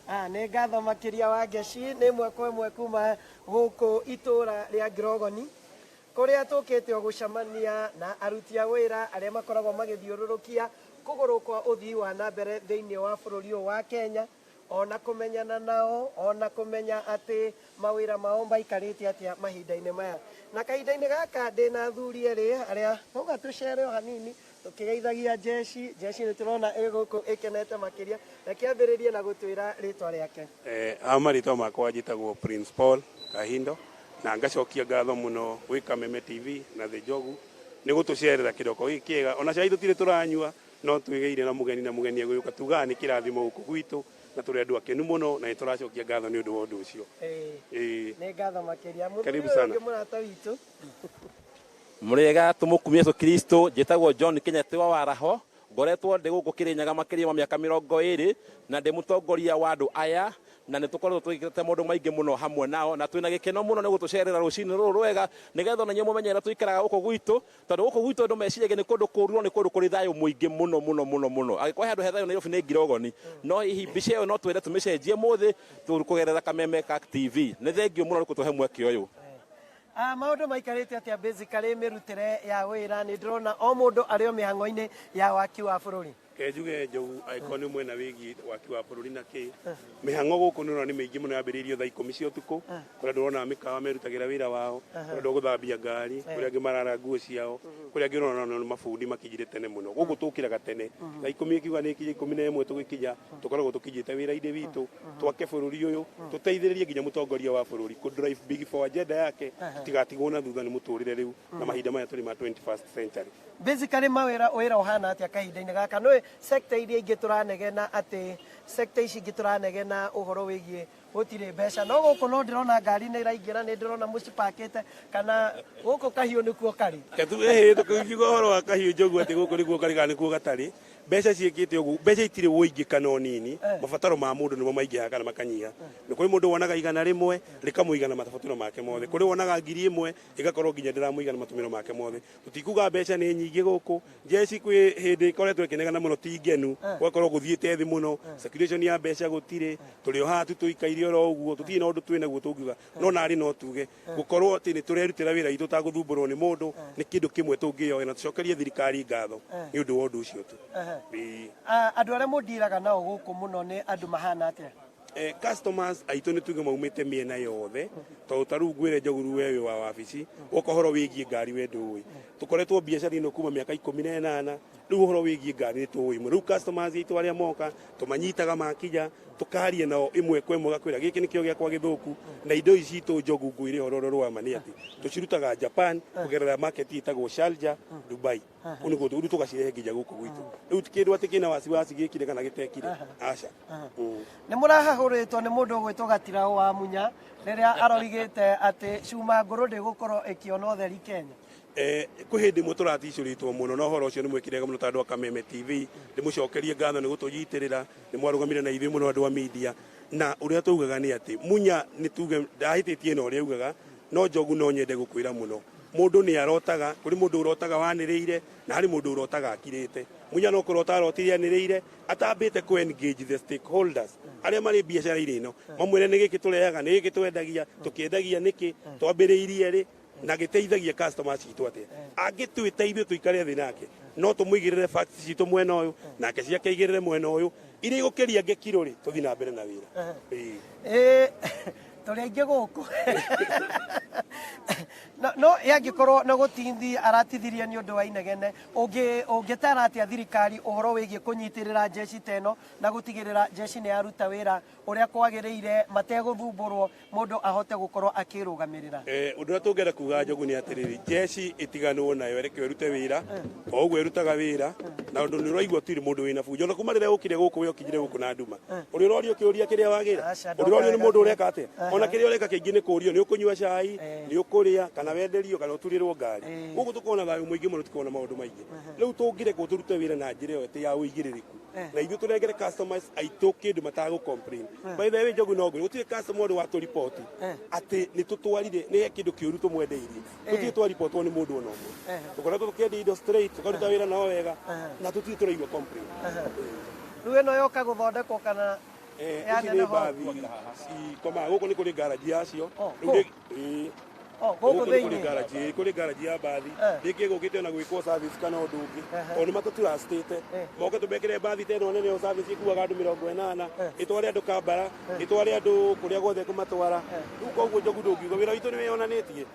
Ah, nĩ ngatho makĩria wa ngeci nĩ ĩmwe kwa ĩmwe kuma gũkũ itũra rĩa Ngirogoni kũrĩa tũkĩte o gũcemania na aruti a wĩra arĩa makoragwo magĩthiũrũrũkia kũgũrũ kwa ũthii wa na mbere thĩinĩ wa bũrũri ũyũ wa Kenya, ona kũmenyana nao, ona kũmenya atĩ mawĩra mao maikarĩte atĩa mahinda-inĩ maya. Na kahinda-inĩ gaka ndĩna athuri erĩ arĩa twauga tũcere o hanini tũkĩgeithagia jeshi. Jeshi nĩ tũrona ĩ gũkũ ĩkenete makĩria. Reke ambĩrĩrie na gũtwĩra rĩtwa rĩake. Ha marĩtwa makwa njĩtagwo Prince Paul Kahindo, na ngacokia ngatho mũno gwĩ Kameme TV na The Njogu nĩ gũtũcerera kĩroko gĩkĩ kĩega. Ona cai tũtirĩ tũranyua, no twĩgĩire na mũgeni, na mũgeni egũgĩũka tugaga nĩ kĩrathimo gũkũ gwitũ, na tũrĩ andũ akenu mũno na nĩ tũracokia ngatho nĩ ũndũ wa ũndũ ũcio. Ĩĩ. Nĩ ngatho makĩria. Mũthuri Karibu ũyũ sana. ũngĩ mũrata witũ. Mũrĩega, tũmũkumie Yesu Kristo. Njĩtagwo John Kenyatta wa Waraho, ngoretwo ndĩ gũkũ Kĩrĩnyaga makĩria ma mĩaka 20, na ndĩ mũtongoria wa andũ aya, na nĩ tũkoretwo twĩkĩte maũndũ maingĩ mũno hamwe nao, na twĩna gĩkeno mũno nĩ gũtũcerera rũcinĩ rũrũ rwega, nĩgetha ona inyuĩ mũmenye ũrĩa tũikaraga gũkũ gwitũ, tondũ gũkũ gwitũ andũ meciragia nĩ kũndũ kũũru, no nĩ kũndũ kũrĩ thayũ mũingĩ mũno mũno mũno mũno. Angĩkorwo he handũ he thayũ Nairobi nĩ Ngirogoni, no hihi mbica ĩyo no twende tũmĩcenjie mũthĩ kũgerera Kameme ka TV. Nĩ thengiũ mũno nĩ gũtũhe mweke ũyũ. Ah, maũndũ maikarĩte atĩa basically mĩrutĩre ya wĩra? Nĩ ndĩrona o mũndũ arĩ o mĩhang'o-inĩ ya waki wa bũrũri. Ke njuge Njogu, angĩkorwo nĩ mwena wĩgiĩ waki wa bũrũri na kĩ, mĩhang'o gũkũ nĩ ũrona nĩ mĩingĩ mũno, yambĩrĩirio thaa 10 cia ũtukũ, kũrĩa andũ ũrona mĩkawa merutagĩra wĩra wao, kũrĩa andũ a gũthambia ngari, kũrĩa angĩ marara nguo ciao, kũrĩa angĩ ũrona nĩ mabundi makinyire tene mũno. Gũkũ tũkĩraga tene, thaa 10 ĩkiuga nĩ ĩkinya 11 tũgĩkinya, tũkoragwo tũkinyĩte wĩra-inĩ witũ, twake bũrũri ũyũ, tũteithĩrĩrie nginya mũtongoria wa bũrũri kũ drive big four agenda yake, tũtigatigwo na thutha nĩ mũtũrĩre rĩu na mahinda maya tũrĩ ma 21st century. Basically mawĩra wĩra ũhana atĩa kahinda-inĩ gaka? Nĩ sector iria ingĩ tũranegena atĩ sector ici ingĩ tũranegena ũhoro wĩgiĩ gũtirĩ mbeca, no gũkũ no ndĩrona ngari nĩ iraingĩra, nĩ ndĩrona mũcipakĩte, kana gũkũ kahiũ nĩkuo karĩ? Ĩhĩ, tũkiuga ũhoro wa kahiũ Njogu atĩ gũkũ nĩkuo karĩ kana nĩkuo gatarĩ, mbeca ciĩkĩte ũguo, mbeca itirĩ ũingĩ kana ũnini, mabataro ma mũndũ nĩmo maingĩhaga kana makanyiha. Nĩ kũrĩ mũndũ wonaga 100 rĩkamũigana mabataro make mothe, kũrĩ wonaga 1000 ĩgakorwo nginya ndĩramũigana matũmĩro make mothe. Tũtikuga mbeca nĩ nyingĩ gũkũ. Jeshi kwĩ hĩndĩ ĩkoretwo ĩkĩnegena mũno ti ngenu, gũgakorwo gũthiĩte thĩ mũno, circulation ya mbeca gũtirĩ, tũrĩ o haha tu tũikaire oro ũguo, tũtirĩ na ũndũ twĩnaguo tũngiuga, no narĩ no tuge gũkorwo atĩ nĩ tũrerutĩra wĩra witũ tagũthumbũrwo nĩ mũndũ nĩ kĩndũ kĩmwe tũngĩyoya na tũcokerie thirikari ngatho nĩ ũndũ wa ũndũ ũcio tu. Ĩĩ. Ah, andũ arĩa mũndiraga nao gũkũ mũno nĩ andũ mahana atĩa? Customers aitũ nĩ tuge maumĩte mĩena yothe, tondũ ta rĩu ngwĩre Njoguru, we wĩ wa wabici, woka ũhoro wĩgiĩ ngari we ndũĩ. Tũkoretwo biacara ĩno kuma mĩaka 18, rĩu ũhoro wĩgiĩ ngari nĩ tũĩ mũno. Rĩu customers aitũ arĩa moka tũmanyitaga makinya, tũkaria nao ĩmwe kwa ĩmwe, gakwĩra gĩkĩ nĩkĩo gĩakwa gĩthũku, na indo ici citũ Njogu ngwĩre ũhoro ũrĩa wa ma nĩ atĩ tũcirutaga Japan kũgerera market ĩtagwo Sharjah, Dubai. Kũu nĩkuo rĩu tũgacirehe nginya gũkũ gwitũ. Rĩu ti kĩndũ atĩ kĩna wasiwasi gĩkire kana gĩtekire, aca. Nĩ mũrahahũrĩtwo nĩ mũndũ ũgwĩtwo Gatiraũ wa Munya rĩrĩa aroigĩte atĩ cuma ngũrũ ndĩgũkorwo ĩkĩona ũtheri Kenya. Kwĩ hĩndĩ ĩmwe tũraticũrĩtwo mũno na ũhoro ũcio nĩ mwĩkire wega mũno ta andũ a Kameme TV. Ndĩmũcokerie ngatho nĩ gũtũnyitĩrĩra, nĩ mwarũgamire na ithuĩ mũno andũ a media. Na ũrĩa twaugaga nĩ atĩ Munya nĩ tuge ndahĩtĩtie na ũrĩa augaga, no Njogu no nyende gũkwĩra mũno, mũndũ nĩ arotaga, kũrĩ mũndũ ũrotaga wanĩrĩire na harĩ mũndũ ũrotaga akirĩte. Munya no kũrota arotire anĩrĩire atambĩte kũ engage the stakeholders arĩa marĩ biacara-inĩ ĩno, mamwĩre nĩ gĩkĩ tũrehaga, nĩ gĩkĩ twendagia, tũkĩendagia nĩkĩ, twambĩrĩirie rĩ, na gĩteithagia customers citũ atĩa. Angĩtwĩta ithuĩ tũikare thĩ nake, no tũmũigĩrĩre facts citũ mwena ũyũ, nake ciake aigĩrĩre mwena ũyũ, iria igũkĩria ngĩkirũ rĩ, tũthiĩ na mbere na wĩra. Ĩĩ. Ĩĩ, tũrĩ aingĩ gũkũ. No, no angĩkorwo nĩ gũtithi aratithirie nĩ ũndũ wa inegene, ũngĩtara atĩa thirikari ũhoro wĩgiĩ kũnyitĩrĩra jeshi ta ĩno na gũtigĩrĩra jeshi nĩ yaruta wĩra ũrĩa kwagĩrĩire mategũthumbũrwo, mũndũ ahote gũkorwo akĩrũgamĩrĩra? Ũndũ ũrĩa tũngĩenda kuga Njogu nĩ atĩrĩrĩ, jeshi ĩtiganwo nayo, ĩreke ĩrute wĩra o ũguo ĩrutaga wĩra, na ũndũ nĩ ũraigua tũtirĩ mũndũ wĩna bunjo. Ona kuma rĩrĩa ũkire gũkũ, we ũkinyire gũkũ na nduma, ũrĩ ũrorio kĩũria kĩrĩa wagĩra? Aca, Ũrĩ ũrorio nĩ mũndũ ndoka. ũreka atĩa? Ona kĩrĩa ũreka kĩingĩ nĩ kũrio nĩ ũkũnyua cai, nĩ ũkũrĩa, kana wenderio, kana ũturĩrwo ngari. Gũkũ tũkoragwo na thayũ mũingĩ mũno, tũtikoragwo na maũndũ maingĩ. Rĩu tũngĩrekwo tũrute wĩra na njĩra ĩyo ĩtĩ ya ũigĩrĩrĩku, na ithuĩ tũnengere customers aitũ kĩndũ matagũ complain. By the way Njogu, no ngwĩre gũtirĩ customer ũrĩ watũriboti atĩ nĩ tũtwarire nĩ he kĩndũ kĩũru tũmwendeirie. Tũtirĩ twaribotwo nĩ mũndũ ona ũmwe. Tũkoretwo tũkĩendia indo straight, tũkaruta wĩra nao wega, na tũtirĩ tũraigua complain. Rĩu ĩno yoka gũthondekwo kana? Ici nĩ Yaneneha. mbathi cikomaga gũkũ, nĩ kũrĩ ngaraji yacio. Oh, Rĩu kũ? Oh, gũkũ gũkũ nĩ kũrĩ thĩinĩ. ngaraji, kũrĩ ngaraji ya mbathi rĩngĩ gũkĩte ona gwĩkwo service kana ũndũ ũngĩ, tondũ nĩ matũturacitĩte moke tũmekĩre mbathi ta ĩno nene o service ĩkuaga andũ 80, ĩtware andũ Kambara, ĩtware andũ kũrĩa guothe kũmatwara. Rĩu koguo Njogu ndũngiuga wĩra witũ nĩ wĩyonanĩtie.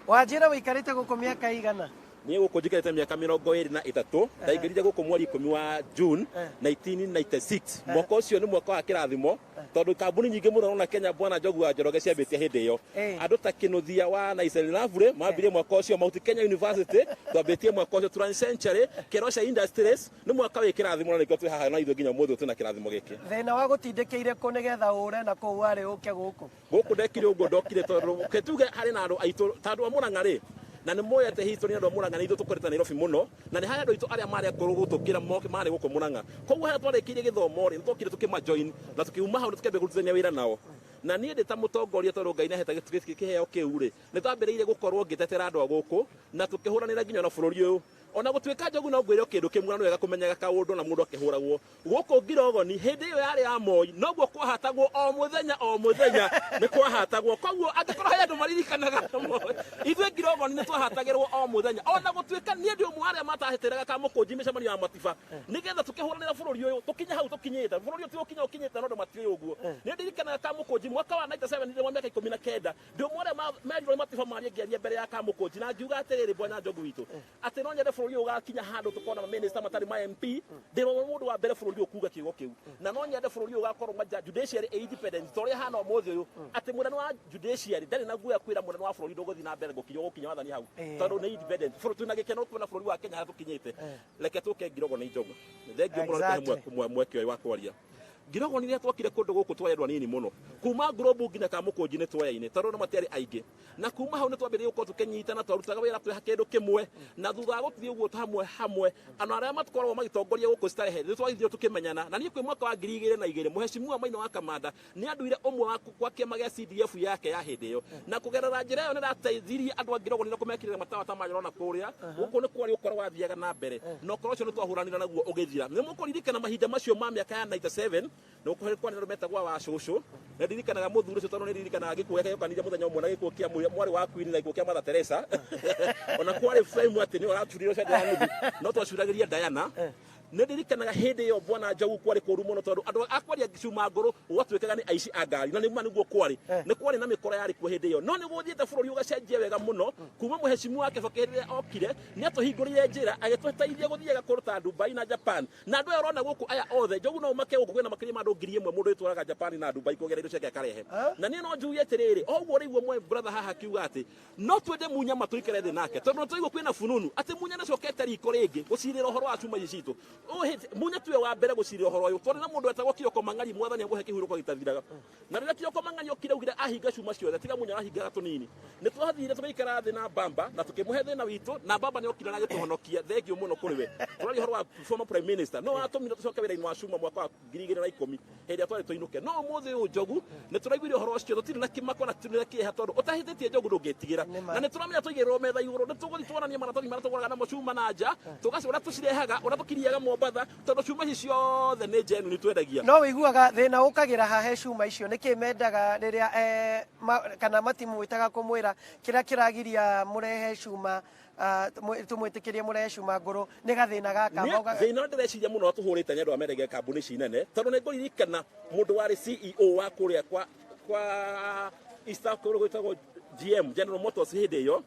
Wanjĩra wĩikarĩte gũkũ mĩaka igana? Niĩ gũkũ njikarĩte mĩaka 23. Ndaingĩrire gũkũ mweri 10 wa June 1996. Mwaka ũcio nĩ mwaka wa kĩrathimo, tondũ kambuni nyingĩ mũno na Kenya, bwana Njogu wa Njoroge, ciambĩtie hĩndĩ ĩyo. Andũ ta Kĩnuthia wa Naisel Lavure mambirie mwaka ũcio, Mount Kenya University twambĩtie mwaka ũcio, Trans Century, Kerosha Industries. Nĩ mwaka wĩ kĩrathimo, na nĩkĩo twĩ haha na ithuĩ nginya ũmũthĩ twĩna kĩrathimo gĩkĩ. Thĩna wa gũtindĩkĩire kũ nĩgetha ũre na kũu warĩ ũke gũkũ? Gũkũ ndekire ũguo, ndokire tondũ ke tuge harĩ na andũ aitũ ta andũ a Mũrang'a rĩ, na nĩ moĩ atĩ history andũ a Mũrang'a nĩ ithuĩ tũkorete Nairobi mũno, na nĩ harĩ andũ aitũ arĩa marĩ akũrũ gũtũkĩra moke marĩ gũkũ Mũrang'a. Koguo harĩa twarĩkĩirie gĩthomo rĩ, nĩ twokire tũkĩmajoin na tũkiuma hau na tũkĩambia kũrutithania wĩra nao. Na niĩ ndĩ ta mũtongoria, tondũ Ngai nĩahete kĩheo kĩu rĩ, nĩ twambĩrĩirie gũkorwo ngĩtetera andũ a gũkũ na tũkĩhũranĩra nginya na bũrũri ũyũ. Ona gũtuĩka Njogu no ngwĩre o kĩndũ kĩmwe, na nĩ wega kũmenyaga kaũndũ na mũndũ akĩhũragwo gũkũ Ngirogoni hĩndĩ ĩyo yarĩ ya Moi, noguo kwahatagwo o mũthenya o mũthenya nĩ kwahatagwo. Koguo angĩkorwo he andũ maririkanaga Moi, ithuĩ Ngirogoni nĩ twahatagĩrwo o mũthenya, ona gũtuĩka niĩ ndĩ ũmwe wa arĩa matahĩtĩraga Kamũkũnji mĩcemanio ya matiba nĩgetha tũkĩhũranĩra bũrũri ũyũ tũkinye hau tũkinyĩte. Bũrũri ũyũ ti gũkinya ũkinyĩte, no andũ matiũĩ ũguo. Nĩ ndirikanaga Kamũkũnji mwaka wa 97, ndĩ wa mĩaka 19, ndĩ ũmwe arĩa merirwo nĩ matiba marie, ngĩaria mbere ya Kamũkũnji na ngiuga atĩrĩrĩ, bwana Njogu witũ, atĩ no nyende bũrũri ũyũ ũgakinya handũ tũkona mamĩnĩsta matarĩ ma MP. Ndĩ mũndũ wa mbere bũrũri ũyũ kuga kiugo kĩu, na no nyende bũrũri ũyũ ũgakorwo maja judiciary ĩ independent ta ũrĩa hana ũmũthĩ ũyũ, atĩ mũnene wa judiciary ndarĩ na guoya kwĩra mũnene wa bũrũri ndũgũthiĩ na mbere gũkinya ũgũkinya wathani hau, tondũ nĩ independent. Bũrũri twĩna gĩkeno kuona bũrũri wa Kenya harĩa tũkinyĩte. Reke tũke Ngirogo nĩ Njogu, thengiũ mũno nĩ kũhe mweke ũyũ wa kwaria. Ngirogo nĩ rĩrĩa twakire kũndũ gũkũ twarĩ andũ anini mũno, kuma Ngurũmbu nginya Kamũkũnji nĩ twoyaine, tondũ andũ matiarĩ aingĩ. Na kuma hau nĩ twambĩrĩirie gũkorwo tũkĩnyitana, twarutaga wĩra twĩ kĩndũ kĩmwe, na thutha wa gũthiĩ ũguo hamwe hamwe, andũ arĩa makoragwo magĩtongoria gũkũ Starehe nĩ twagĩthire tũkĩmenyana. Na niĩ kwĩ mwaka wa 2002 mũhecimiwa Maina wa Kamanda nĩ anduire ũmwe wa kwa kĩama gĩa CDF yake ya hĩndĩ ĩyo, na kũgerera njĩra ĩyo nĩ ndateithirie andũ a Ngirogoni na kũmekĩrĩra matawa ta marĩa ũrona kũrĩa. Gũkũ nĩ kwarĩ ũkora wathiaga na mbere, na ũkora ũcio nĩ twahũranire naguo ũgĩthira. Nĩ mũkũririkana mahinda macio ma mĩaka ya 97, nĩ gũkũ kwarĩ na andũ metagwo wa cũcũ. Nĩ ndirikanaga mũthuri ũcio, tondũ nĩ ndirikanaga gĩkuũ gĩake gĩokanire mũthenya ũmwe na gĩkuũ kĩa mwarĩ wa Queen na gĩkuũ kĩa Mother Teresa. Ona kwarĩ frame atĩ nĩ ũracurire ũcio ya nuthu, no twacuragĩria Diana. Nĩ ndirikanaga hĩndĩ ĩyo, bwana Njogu, kwarĩ kũru mũno, tondũ andũ a kwaria cuma ngũrũ gwatuĩkaga nĩ aici a ngari, na nĩ ma nĩguo kwarĩ, nĩ kwarĩ na mĩkora yarĩ kuo hĩndĩ ĩyo. No nĩ gũthiĩte bũrũri ũgacenjia wega mũno kuma mũhecimu wa Kĩbakĩ rĩrĩa okire, nĩ atũhingũrĩire njĩra agĩtũteithia gũthiaga kũndũ ta Dubai na Japan. Na andũ aya ũrona gũkũ aya othe, Njogu, no ũmake gũkũ kwĩna makĩria ma andũ 1000 mũndũ wĩtwaraga Japan na Dubai kũgera indo ciake akarehe. Na niĩ no njuge atĩrĩrĩ, o ũguo rĩu mwe brother haha akiuga atĩ no twende Munya ma tũikare thĩ nake, tondũ nĩtwaigua kwĩna fununu atĩ Munya nĩacokete riko rĩngĩ gũcirĩra ũhoro wa cuma ici citũ. Munya tiwe wa mbere gũcirĩra ũhoro ũyũ. Twarĩ na mũndũ wetagwo Kĩoko Mang'ari, mwathani amũhe kĩhurũko gĩtathiraga. Na rĩrĩa Kĩoko Mang'ari okire augire ahinga cuma ciothe tiga Munya arahingaga tũnini, nĩ twathire tũgĩikara thĩ na Bamba na tũkĩmũhe thĩna witũ, na Bamba nĩ okire na agĩtũhonokia. Thengiũ mũno kũrĩ we. Tũraria ũhoro wa former prime minister, no atũmire tũcoke wĩra-inĩ wa cuma mwaka wa 2010 hĩndĩ ĩrĩa twarĩ tũinũke. No ũmũthĩ ũyũ, Njogu, nĩ tũraiguire ũhoro ũcio, tũtirĩ na kĩmako na tũtirĩ na kĩeha, tondũ ũtahĩtĩtie, Njogu, ndũngĩtigĩra. Na nĩ tũramenya tũigĩrĩrwo metha igũrũ nĩ tũgũthiĩ tuonanie maratathi marĩa tũgũraga namo cuma na nja, tũgaci ũrĩa tũcirehaga, ũrĩa tũkiriaga Mombatha, tondũ cuma ici ciothe nĩ genuine twendagia. No wĩiguaga thĩna ũkagĩra hahe cuma icio nĩkĩ mendaga rĩrĩa kana matimwĩtaga kũmwĩra kĩrĩa kĩragiria mũrehe cuma, tũmwĩtĩkĩrie mũrehe cuma ngũrũ nĩ gathĩna gaka maugaga. Thĩna ndĩreciria mũno tũhũrĩte nĩ andũ a mendagia kambuni ici nene, tondũ nĩ ngũririkana mũndũ warĩ CEO wa kũrĩa kwa East Africa gwĩtagwo GM, General Motors hĩndĩ ĩyo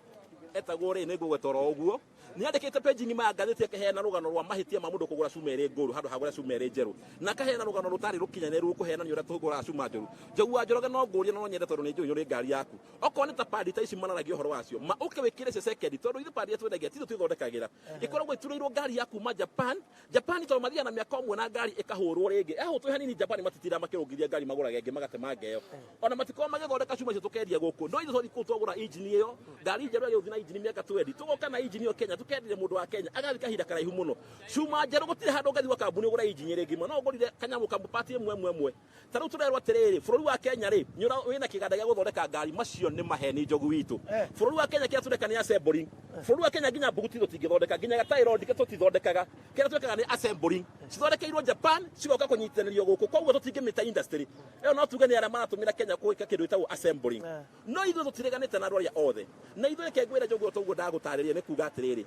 etagwo rĩ, nĩ ngũgweta oro ũguo, nĩ andĩkĩte page ng'ima ya ngathĩti akĩheana rũgano rwa mahĩtia ma mũndũ kũgũra cuma ĩrĩ ngũrũ handũ ha gũra cuma ĩrĩ njerũ, na akaheana rũgano rũtarĩ rũkinyanĩru kũheanania ũrĩa tũgũraga cuma njũru. Njogu wa Njoroge, no ngũrie na no nyende, tondũ nĩ njũĩ ũrĩ ngari yaku, okorwo nĩ ta padi ta ici mararagia ũhoro wacio, ma ũke wĩkĩre cio sekendi, tondũ ithuĩ padi iria twendagia titũ twĩthondekagĩra, ikoragwo iturĩirwo ngari ya kuma Japan. Japan tondũ mathiaga na mĩaka ũmwe na ngari ĩkahũrwo rĩngĩ, yahũtwo hanini Japan matitindaga makĩrũngithia ngari, magũraga ĩngĩ magatemanga ĩyo. Ona matikoragwo magĩthondeka cuma icio tũkendia gũkũ, no ithuĩ twathiĩ kũu twagũra injini ĩyo, ngari njerũ ĩgũthiĩ na injini mĩaka 20, tũgoka na injini ĩyo Kenya. Tũkenderia mũndũ wa Kenya agathiĩ kahinda karaihu mũno. Cuma njerũ gũtirĩ handũ ũngathiĩ gwa kambuni ũgũre injini ĩrĩ ng'ima, no ũgũrire kanyamũ kamwe, part ĩmwe ĩmwe ĩmwe. Ta rĩu tũrerwo atĩrĩrĩ, bũrũri wa Kenya rĩ, nĩ wĩna kĩganda gĩa gũthondeka ngari. Macio nĩ maheni, Njogu witũ. Bũrũri wa Kenya kĩrĩa tũreka nĩ assembling. Bũrũri wa Kenya nginya mbuguti tũtingĩthondeka, nginya gataĩro tũtithondekaga. Kĩrĩa twĩkaga nĩ assembling. Cithondekeirwo Japan, cigoka kũnyitanĩrio gũkũ, koguo tũtingĩmĩta industry ĩyo. No tuge nĩ arĩa maratũmĩra Kenya gwĩka kĩndũ gĩtagwo assembling. No ithuĩ tũtireganĩte na andũ arĩa othe, na ithuĩ reke ngwĩre, Njogu, toguo ndagũtarĩria, nĩ kuga atĩrĩrĩ,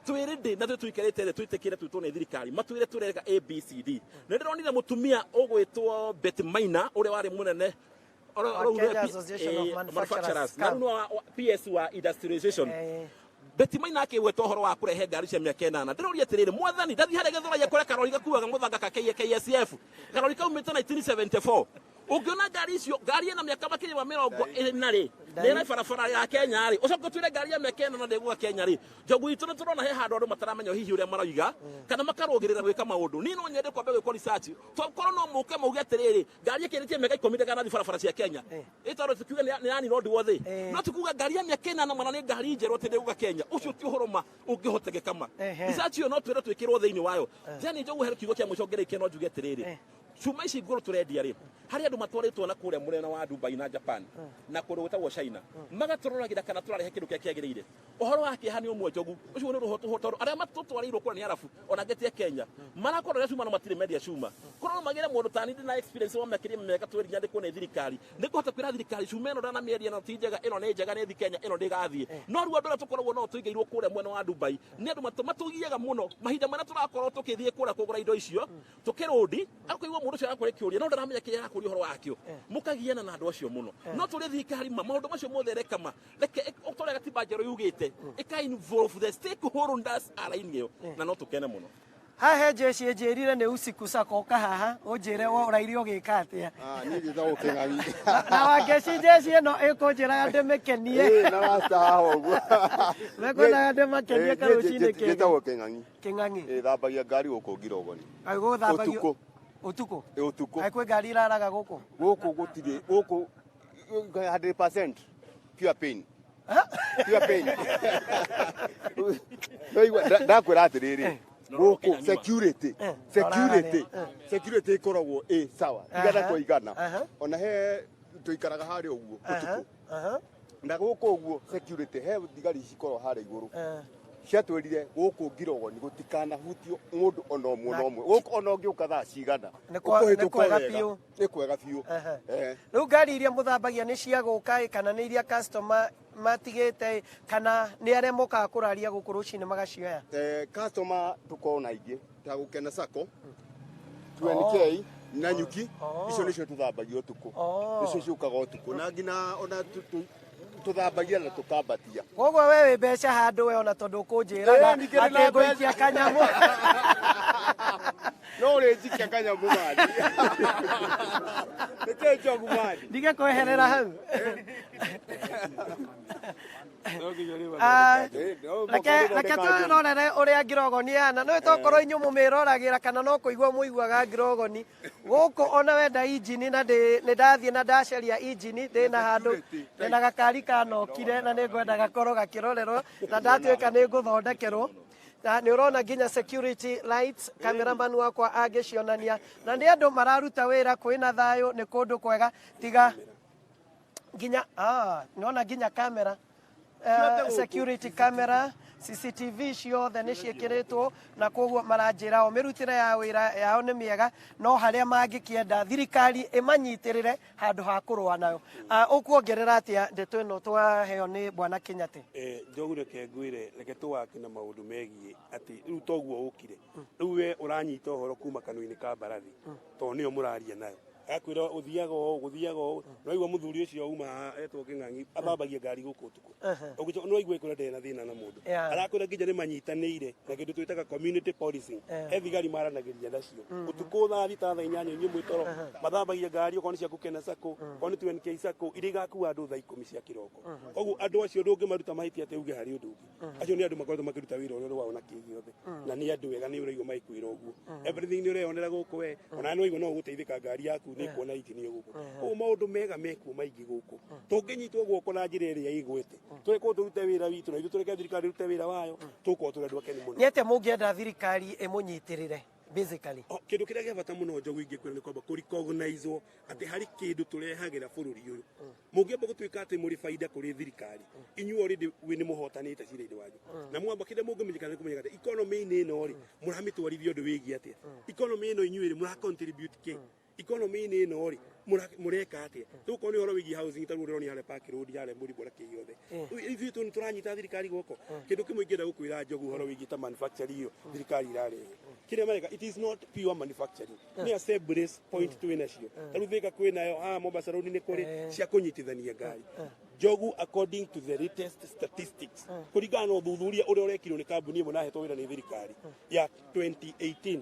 twĩ ready na twĩ tũikarĩte thĩ twĩtĩkĩre twĩtwo nĩ thirikari matwĩre tũreka ABCD. Nĩ ndĩronire mũtumia ũgwĩtwo Betty Maina, ũrĩa warĩ mũnene Wa Kenya Association of Manufacturers, na rĩu nĩ wa PS wa industrialization. Betty Maina akĩgweta ũhoro wa kũrehe ngari cia mĩaka 8. Ndĩroria atĩrĩrĩ, mwathani, ndathiĩ harĩa Gĩthũrai kũrĩa karori gakuaga mũthanga ka KSF, karori kaumĩte 1974. Ũngĩona ngari icio, ngari ĩna mĩaka makĩria ma 40 rĩ, nĩ barabara ya Kenya rĩ, ũcoke ũtwĩre ngari ya mĩaka 8 ndĩgũka Kenya rĩ, Njogu itũ, nĩ tũrona he handũ andũ mataramenya hihi ũrĩa maroiga kana makarũgĩrĩra gwĩka maũndũ. Niĩ no nyende kwamba gwĩkwo research. Tokorwo no mũke mauge atĩrĩrĩ, ngari ĩkĩrĩtie mĩaka 10 ndĩkanathiĩ barabara cia Kenya, ĩ tondũ tukiuge nĩ yani road worthy. No tukuga ngari ya mĩaka 8 mwana nĩ ngari njerũ atĩ ndĩgũka Kenya, ũcio ti ũhoro ma ũngĩhotekeka ma. Research ĩyo no twĩre twĩkĩrwo thĩinĩ wayo. Yani Njogu, he kiugo kĩa mũico ngĩrĩkia, no njuge atĩrĩrĩ, cuma ici ngũrũ tũrendia rĩ, harĩ andũ matwarĩtwo na kũrĩa mũrena wa Dubai na Japan na kũndũ gwĩtagwo China, magatũroragĩra kana tũrarehe kĩndũ kĩrĩa kĩagĩrĩire. Ũhoro wa kĩeha nĩ ũmwe, Njogu, ũcio nĩ ũhoro, tondũ arĩa matũtwarĩirwo kũrĩa nĩ arabu ona angĩ ti a Kenya, marakorwo cuma no matirĩ mendia cuma. Korwo no magĩre mũndũ tani ndĩ na experience wa makĩria mĩaka 20 nyandĩkwo nĩ thirikari, nĩ ngũhota kwĩra thirikari cuma ĩno ndanamĩendia ĩno ti njega, ĩno nĩ njega, nĩ thi Kenya, ĩno ndĩgathiĩ. No rĩu andũ arĩa tũkoragwo nao tũigĩirwo kũrĩa mwena wa Dubai nĩ andũ matũgiaga mũno mahinda marĩa tũrakorwo tũkĩthiĩ kũrĩa kũgũra indo icio tũkĩrũndi, akaigua mũndũ ũcio arakũria kĩũria no ndaramenya kĩrĩa arakũria ũhoro wakĩo. Mũkagiana na andũ acio mũno. No tũrĩ thirikari ma maũndũ macio mothe ĩreka ma reke ũtorĩa gatiba njerũ yugĩte ĩka involve the stakeholders araini ĩyo, na no tũkene mũno. Haha jeshi ĩnjĩrire nĩ usiku sako ũka haha ũnjĩre we ũraire ũgĩka atĩa. Ah, niĩ njĩtagwo Kĩng'ang'i. Na Wangeci, jeshi ĩno ĩkũnjĩraga ndĩmĩkenie. Ĩĩ, na rasta haha ũguo. Mekwendaga ndĩmakenie karũcinĩ kega. Njĩtagwo Kĩng'ang'i. Kĩng'ang'i. Ĩĩ, thambagia ngari gũkũ Ngirogoni. Agũthambagio Ũtukũ. Ũtukũ. Ĩ, ũtukũ. Ai, kwĩ ngari iraraga gũkũ? Gũkũ gũtirĩ, gũkũ 100% pure pain. Pure pain. No igua ndakwĩra atĩrĩrĩ, gũkũ security, security, security ĩkoragwo ĩ sawa 100 kwa 100. Ona he tũikaraga harĩa ũguo ũtukũ na gũkũ ũguo security, he thigari cikoragwo harĩa igũrũ ciatwĩrire gũkũ Ngirogoni gũtikanahutio mũndũ ona ũmwe na ũmwe gũkũ, ona ũngĩũka thaa cigana. Nĩ ũkũhĩtũka kwega wega. Biũ. Nĩ kwega biũ. Rĩu ngari iria mũthambagia nĩ cia gũka ĩ, kana nĩ iria customer matigĩte ĩ, kana nĩ arĩa mokaga kũraria gũkũ rũcinĩ magacioya? Customer tũkorwo na aingĩ ta Gũkena Sacco, 2NK na Nyuki. Icio nĩcio tũthambagia ũtukũ. Nĩcio ciũkaga ũtukũ na nginya ona tũthambagia na tũkambatia. Koguo we wĩ mbeca handũ we ona tondũ ũkũnjĩraga Eh, ningĩ ndĩ na atĩ ngũikia mbeca. kanyamũ. No ũrĩnjikia kanyamũ mani nĩkĩ, Njogu mani? Ndige kweherera hau. Ah, reke twĩrorere ũrĩa Ngirogoni ĩhana. Nĩ tokorwo inyuĩ mũmĩroragĩra kana no kũigua mũiguaga Ngirogoni gũkũ. Ona wenda injini na nĩ ndathiĩ na ndacaria injini, ndĩna handũ ndĩna gakari kanokire na nĩ ngwenda gakorwo gakĩrorerwo na ndatuĩka nĩ ngũthondekerwo. Na nĩ ũrona nginya security lights, cameraman wakwa angĩcionania, na nĩ andũ mararuta wĩra kwĩna thayũ, nĩ kũndũ kwega tiga nginya nona nginya kamera, security camera, CCTV ciothe nĩ ciĩkĩrĩtwo, na koguo maranjĩra o mĩrutĩre ya wĩra yao nĩ mĩega, no harĩa mangĩkĩenda thirikari ĩmanyitĩrĩre handũ ha kũrũa nayo. Ũkuongerera atĩa ndeto ĩno twaheo nĩ bwana Kinyate? Njogu, reke ngwĩre, reke tũwake na maũndũ megiĩ atĩ rĩu toguo ũkire rĩu we ũranyita ũhoro kuma kanua-inĩ ka mbarathi, tondũ nĩyo mũraria nayo, agakwĩra ũthiaga ũũ, gũthiaga ũũ. Nĩwaigua mũthuri ũcio uma haha etwo Kĩng'ang'i athambagia ngari gũkũ ũtukũ. Nĩwaigua ĩkwĩra ndarĩ na thĩna na mũndũ. Arakwĩra nginya nĩ manyitanĩire na kĩndũ twĩtaga community policing. He thigari maranagĩria nacio ũtukũ thaa 6, thaa 8, inyuĩ mwĩ toro, mathambagia ngari, okorwo nĩ cia Gũkena Sacco, okorwo nĩ 2NK Sacco, iria igakua andũ thaa 10 cia kĩroko. Koguo andũ acio ndũngĩmaruta mahĩtia atĩ uge harĩ ũndũ ũngĩ. Acio nĩ andũ makoretwo makĩruta wĩra ũrĩa ũrĩ wao na kĩ gĩothe, na nĩ andũ ega. Nĩ ũraigua magĩkwĩra ũguo, everything nĩ ũreyonera gũkũ we, ona nĩ waigua no ũgũteithĩka ngari yaku nĩ Ndĩkuona injinia gũkũ. Koguo maũndũ mega mekuo maingĩ gũkũ. Tũngĩnyitwo guoko na njĩra ĩrĩa ĩgwete, tũrekwo tũrute wĩra witũ na ithuĩ tũreke thirikari ĩrute wĩra wayo, tũgũkorwo tũrĩ andũ akenu mũno. Nĩ atĩa mũngĩenda thirikari ĩmũnyitĩrĩre basically? O, kĩndũ kĩrĩa gĩa bata mũno, Njogu, ingĩkwĩra nĩ kwamba kũrecognizewo atĩ harĩ kĩndũ tũrehagĩra bũrũri ũyũ. Mũngĩamba gũtuĩka atĩ mũrĩ baida kũrĩ thirikari, inyuĩ already wĩ nĩ mũhotanĩte cira-inĩ wanyu. Na mwamba kĩrĩa mũngĩmenyekana nĩ kũmenyeka atĩ economy-inĩ ĩno rĩ, mũramĩtwarithia ũndũ wĩgiĩ atĩa? Economy ĩno inyuĩ rĩ, mũra contribute kĩ? Economy-inĩ ĩno rĩ, mũreka atĩa? Rĩu okorwo nĩ ũhoro wĩgiĩ housing, ta rĩu ũrĩronia harĩa Park Road, harĩa Mũrĩmo na kĩ gĩothe, ithuĩ tu nĩ tũranyita thirikari guoko. Kĩndũ kĩmwe ingĩenda gũkwĩra, Njogu, ũhoro wĩgiĩ ta manufacturing ĩyo thirikari irarehe, kĩrĩa mareka, it is not pure manufacturing, nĩ assemblies point twĩ nacio. Ta rĩu Thika kwĩ nayo, haha Mombasa Road nĩ kũrĩ cia kũnyitithania ngari. Njogu, according to the latest statistics, kũringana na ũthuthuria ũrĩa ũrekirwo nĩ kambuni ĩmwe nahetwo wĩra nĩ thirikari ya 2018,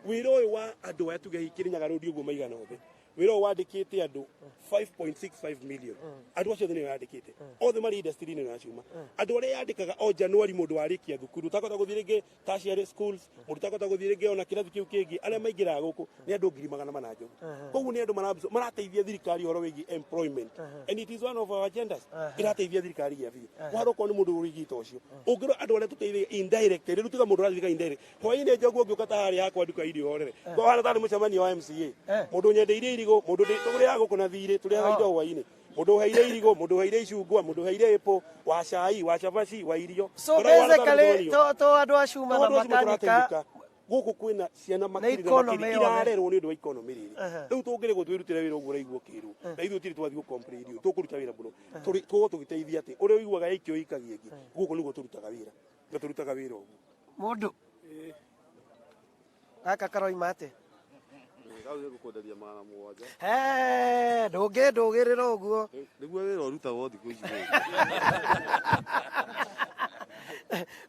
wĩra ũyũ wa andũ aya, tuge hihi Kĩrĩnyaga Road ũguo maigana othe, wĩra ũyũ wandĩkĩte andũ 5.65 million. Andũ acio othe nĩo yandĩkĩte, othe marĩ industry-inĩ ĩno ya cuma. Andũ arĩa yandĩkaga o January, mũndũ warĩkia thukuru ũtakũhota gũthiĩ rĩngĩ tertiary schools, mũndũ ũtakũhota gũthiĩ rĩngĩ ona kĩrathi kĩu kĩngĩ, arĩa maingĩraga gũkũ nĩ andũ 400,000, Njogu. Koguo nĩ andũ marateithia thirikari ũhoro wĩgiĩ employment, and it is one of our agendas. Ĩrateithia thirikari gĩa biũ waro okorwo nĩ mũndũ ũrigita ũcio ũngĩrora andũ arĩa tũteithagia indirect. Rĩu tiga mũndũ ũrateithĩka indirect, hwainĩ, Njogu, ũngĩũka ta harĩa hakwa nduka irio horere kwa hana tarĩ mũcemanio wa MCA, mũndũ nyendeirie irigũ, mũndũ tũrĩaga gũkũ na thirĩ, tũrĩaga indo hwainĩ, mũndũ ũheire irigũ, mũndũ ũheire icungwa, mũndũ ũheire apple, wa cai, wa cabaci, wa irio. So Ũrĩa wana tarĩ basically mũcemanio. to andũ a cuma na Tondũ acio makanika. tũrateithĩka gũkũ kwĩna ciana makiri na economy makiri yothe. irarerwo nĩ ũndũ wa economy rĩrĩ. Rĩu tũngĩrĩgwo twĩrutĩre wĩra ũguo ũraigua ũkĩrwo, na ithuĩ tũtirĩ twathiĩ gũ-complain, ithuĩ tũkũruta wĩra mũno. Tũgũkorwo tũgĩteithia atĩ ũrĩa ũiguaga yaikio ĩikagia ĩngĩ. Gũkũ nĩguo tũrutaga wĩra, na tũrutaga wĩra ũguo. Mũndũ gaka karoima atĩa? Kau nĩ ngũkwenderia 700. He, ndũngĩndũgĩrĩra ũguo. Nĩguo wĩra ũrutagwo thikũ ici gũkũ.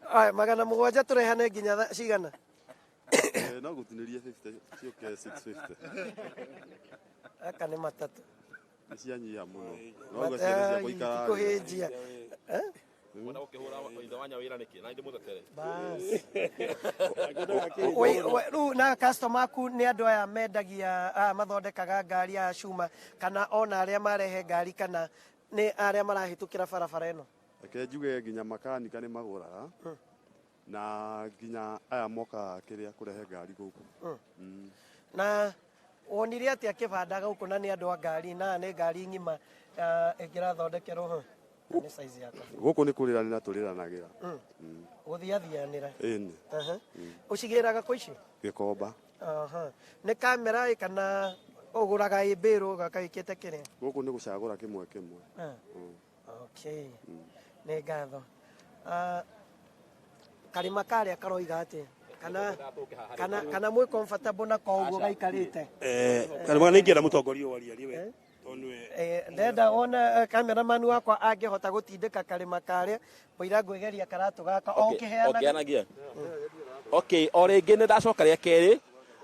Aya, 700 tũrehane nginya cigana? Eh, no gũtinĩrie 50 ciũke 650. Gaka nĩ matatũ. Nĩ cianyiha mũno. No ũguo ciana ciakwa ikara. Kũhĩnjia. Mwenda gũkĩhũra ithe wa nyawĩra nĩkĩ na ndĩmũtetere? Bas. Rĩu na customer aku nĩ andũ aya mendagia, aya mathondekaga ngari ya cuma, kana ona arĩa marehe ngari, kana nĩ arĩa marahĩtũkĩra barabara ĩno? Reke njuge nginya makanika nĩ magũraga na nginya aya mokaga kĩrĩa kũrehe ngari gũkũ. Na wonire atĩa kĩbanda gũkũ, na nĩ andũ a ngari, na nĩ ngari ng'ima, ah, ĩngĩrathondekerwo hũ? Na nĩ size yakwa. Gũkũ nĩ kũrĩranĩra tũrĩranagĩra. Gũthiathianĩra. Ĩni. Aha. Ũcigĩraga kũ ici? Gĩkomba. Aha. Nĩ kamera ĩ kana ũgũraga ĩ mbĩrũ ũgaka wĩkĩte kĩrĩa? Gũkũ nĩ gũcagũra kĩmwe kĩmwe. Ah. Okay. Nĩ ngatho. Ah, karĩma karĩa karoiga atĩa? Kana mwĩ comfortable na ko ũguo gaikarĩte? Karĩma nĩ ingĩenda mũtongoria ũyũ arie we, tondũ nĩwe. Eh, ndenda wone cameraman wakwa angĩhota gũtindĩka karĩma karĩa mũira ngwĩgeria karatũ gaka o ũkĩheanaga. Ũkĩanagia. Okay, o rĩngĩ nĩ ndacoka rĩa kerĩ,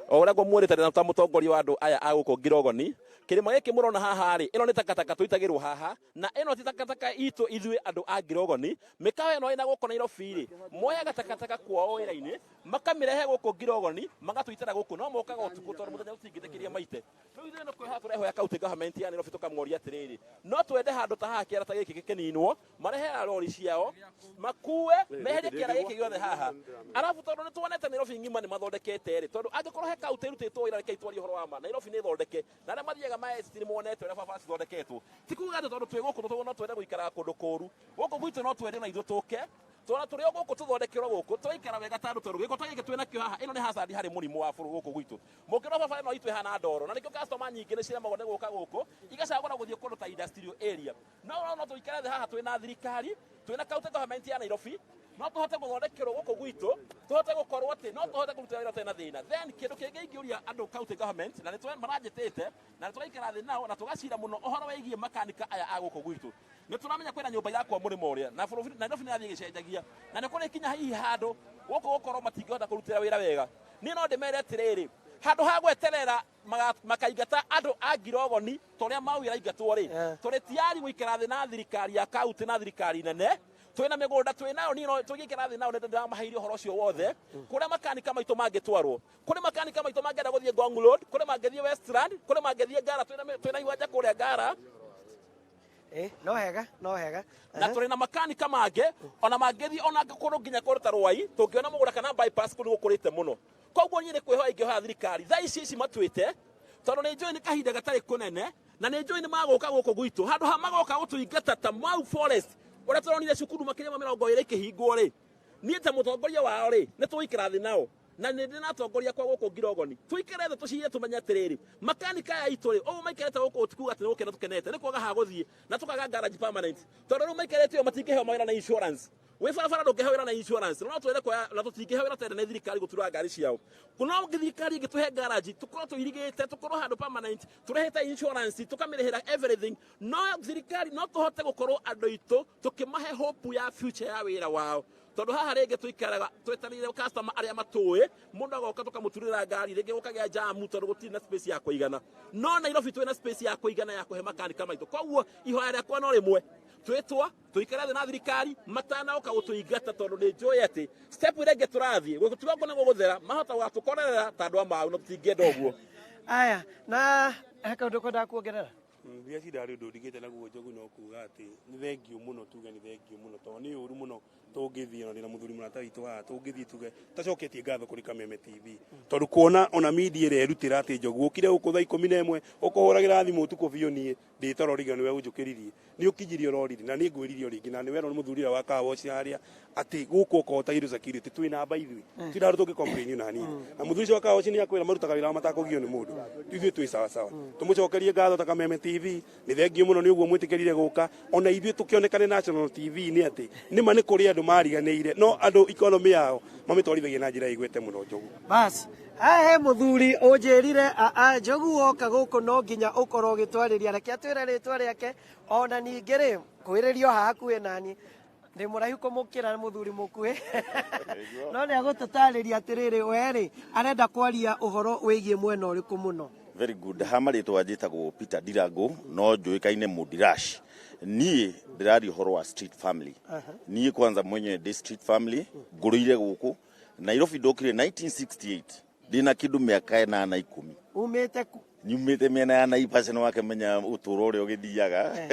o ũrĩa ngũmwĩrĩte ndĩ ta mũtongoria wa andũ aya a gũkũ Ngirogoni. Kĩrĩma gĩkĩ mũrona haha rĩ, ĩno nĩ takataka tũitagĩrwo haha, na ĩno ti takataka itũ ithuĩ andũ a Ngirogoni. Mĩkawa ĩno ĩna gũkũ Nairobi rĩ, moyaga takataka kwao wĩra-inĩ, makamĩrehe gũkũ Ngirogoni, magatũitĩra gũkũ, no mokaga ũtukũ tondũ mũthenya tũtingĩtĩkĩria maite. Rĩu ithuĩ nĩ kwĩhoya tũrehoya county government ya Nairobi, tũkamoria atĩrĩrĩ, no twende handũ ta haha kĩara ta gĩkĩ gĩkĩninwo, marehe rori ciao makue meherie kĩara gĩkĩ gĩothe haha. Arabu tondũ nĩ tuonete Nairobi ng'ima nĩ mathondekete rĩ, tondũ angĩkorwo he kaunti ĩrutĩtwo wĩra, reke itwarie ũhoro wa ma, Nairobi nĩ thondeke, na arĩa mathiaga ma ST nĩ monete ũrĩa barabara cithondeketwo. Ti kuga atĩ tondũ twĩ gũkũ no twende gũikaraga kũndũ kũru gũkũ gwitũ, no twende na ithuĩ tũke tona tũrĩ o gũkũ tũthondekerwo gũkũ tũgaikara wega ta andũ, tondũ gĩko ta gĩkĩ twĩ nakĩo haha, ĩno nĩ hazard harĩ mũrimũ wa bũrũri gũkũ gwitũ. Mũngĩrora barabara ĩno itũ ĩhana ndoro, na nĩkĩo customer nyingĩ nĩ ciremagwo nĩ gũka gũkũ, igacagũra gũthiĩ kũndũ ta industrial area. No tũikare thĩ haha twĩna thirikari, twĩna county government ya Nairobi, no tũhote gũthondekerwo gũkũ gwitũ, tũhote gũkorwo atĩ no tũhote kũruta wĩra ũtarĩ na thĩna. Then kĩndũ kĩngĩ ingĩũria andũ county government, na nĩ maranjĩtĩte na nĩ tũraikara thĩ nao na tũgacira mũno ũhoro wĩgiĩ makanika aya a gũkũ gwitũ. Nĩ tũramenya kwĩna nyũmba irakwa mũrĩmo ũrĩa na bũrũri Nairobi nĩ ĩrathiĩ ĩgĩcenjagia, na nĩ kũrĩ kinya hihi handũ gũkũ gũkorwo matingĩhota kũrutĩra wĩra wega. Niĩ no ndĩmere atĩrĩrĩ, handũ ha gweterera makaingata andũ a Ngirogoni ta ũrĩa Mau ĩraingatwo rĩ, tũrĩ tiari gũikara thĩ na thirikari ya kaunti na thirikari nene. Twĩna mĩgũnda twĩnayo, niĩ no tũgĩikara thĩ nao, nĩndĩramaheire ũhoro ũcio wothe, kũrĩa makanika maitũ mangĩtwarwo, kũrĩ makanika maitũ mangĩenda gũthiĩ Ngong Road, kũrĩ mangĩthiĩ Westland, kũrĩ mangĩthiĩ Ngara. Twĩna iwanja kũrĩa Ngara. No hega, no hega. Na tũrĩ na makanika mangĩ ona mangĩthiĩ ona kũndũ nginya kũndũ ta Rwai, tũngĩona mũgũnda kana bypass kũndũ gũkũrĩte mũno. Koguo niĩ nĩ kwĩhoya ingĩhoya thirikari thaa ici ici matuĩte, tondũ nĩ njũĩ nĩ kahinda gatarĩ kũnene, na nĩ njũĩ nĩ magũka gũkũ gwitũ handũ ha magoka gũtũingata ta Mau Forest ũrĩa tũronire cukuru makĩria ma 20 ikĩhingwo rĩ. Niĩ ta mũtongoria wao rĩ, nĩ tũgũikara thĩ nao, na nĩ ndĩ na atongoria kwa gũkũ Ngirogoni, tũikare thĩ tũcire tũmenye atĩrĩrĩ, makanika aya aitũ rĩ, ũguo maikarĩte gũkũ tikuga atĩ nĩ gũkena tũkenete, nĩ kwaga ha gũthiĩ na tũkaga garage permanent, tondũ rĩu maikarĩte ũũ matingĩheo mawĩra na insurance. Wĩ barabara ndũngĩheo wĩra na insurance, no twende kuoya na tũtingĩheo wĩra tende nĩ thirikari gũtura ngari ciao. No thirikari ĩngĩtũhe garage, tũkorwo tũirigĩte, tũkorwo handũ permanent, tũrĩhĩte insurance, tũkamĩrĩhĩra everything, no thirikari no tũhote gũkorwo andũ aitũ tũkĩmahe hope ya future ya wĩra wao, tondũ haha rĩngĩ tũikaraga twetereire customer arĩa matũĩ. Mũndũ agoka tũkamũturĩra ngari, rĩngĩ gũkagĩa jamu tondũ gũtirĩ na space ya kũigana. No Nairobi twĩna space ya kũigana ya kũhe makanika maitũ. Koguo ihoya rĩakwa no rĩmwe, twĩtwo tũikare thĩ na thirikari matanoka gũtũingata, tondũ nĩ njũĩ atĩ step ĩrĩa ĩngĩ tũrathiĩ gũtiga nĩ gũgũthera, mahota gũgatũkorerera ta andũ a Mau, na tũtingĩenda ũguo. Aya, na he kaũndũ kwendaga kuongerera? Ndiacinda harĩ ũndũ ndigĩte naguo, Njogu, no kuga atĩ nĩ thengio mũno, tuge nĩ thengio mũno, tondũ nĩ ũru mũno tũngĩthiĩ ona ndĩna mũthuri mũrata witũ haha, tũngĩthiĩ tuge tacoketie ngatho kũrĩ Kameme TV, tondũ kuona ona media ĩrĩa ĩrutĩra atĩ Njogu ũkire gũkũ thaa 11, ũkũhũragĩra thimũ ũtukũ biũ, niĩ ndĩ toro rĩngĩ nĩwe ũnjũkĩririe, nĩ ũkinyirie ũrorire, na nĩ ngwĩrire o rĩngĩ, na nĩ werwo nĩ mũthuri ũrĩa wa car wash harĩa atĩ gũkũ okorwo ta indo security twĩ namba ithuĩ tiri handũ tũngĩ complain na hanini, na mũthuri ũcio wa car wash nĩ akwĩra marutaga wĩra wao matakũgio nĩ mũndũ. Ithuĩ twĩ sawa sawa, tũmũcokerie ngatho ta Kameme TV. Nĩ thengio mũno nĩ ũguo mwĩtĩkĩrire gũka ona ithuĩ tũkĩonekane national TV, nĩ atĩ nĩma nĩ kũrĩ andũ mariganĩire, no andũ economy yao mamĩtwarithagia na njĩra ĩgwete mũno, Njogu. Bas, he mũthuri ũnjĩrire, "A Njogu, woka gũkũ no nginya ũkorwo ũgĩtwarĩria." Reke atwĩre rĩtwa rĩake, ona ningĩ rĩ kwĩrĩrio haha hakuhĩ nani, ndĩ mũraihu kũmũkĩra, mũthuri mũkuhĩ, no nĩ agũtũtarĩria atĩrĩrĩ, we rĩ arenda kwaria ũhoro wĩgiĩ mwena ũrĩkũ mũno. Very good. Ha marĩtwa njĩtagwo Peter Ndirango, no njũĩkaine Mũndirash. Niĩ ndĩraria ũhoro wa street family. Niĩ kwanza mwenyewe ndĩ street family, ngũrĩire gũkũ Nairobi, ndokire 1968 ndĩna kĩndũ mĩaka 8 10. Umĩte ku? Nyumĩte mĩena ya Naivasha, nĩ wakĩmenya ũtũũro ũrĩa ũgĩthiaga,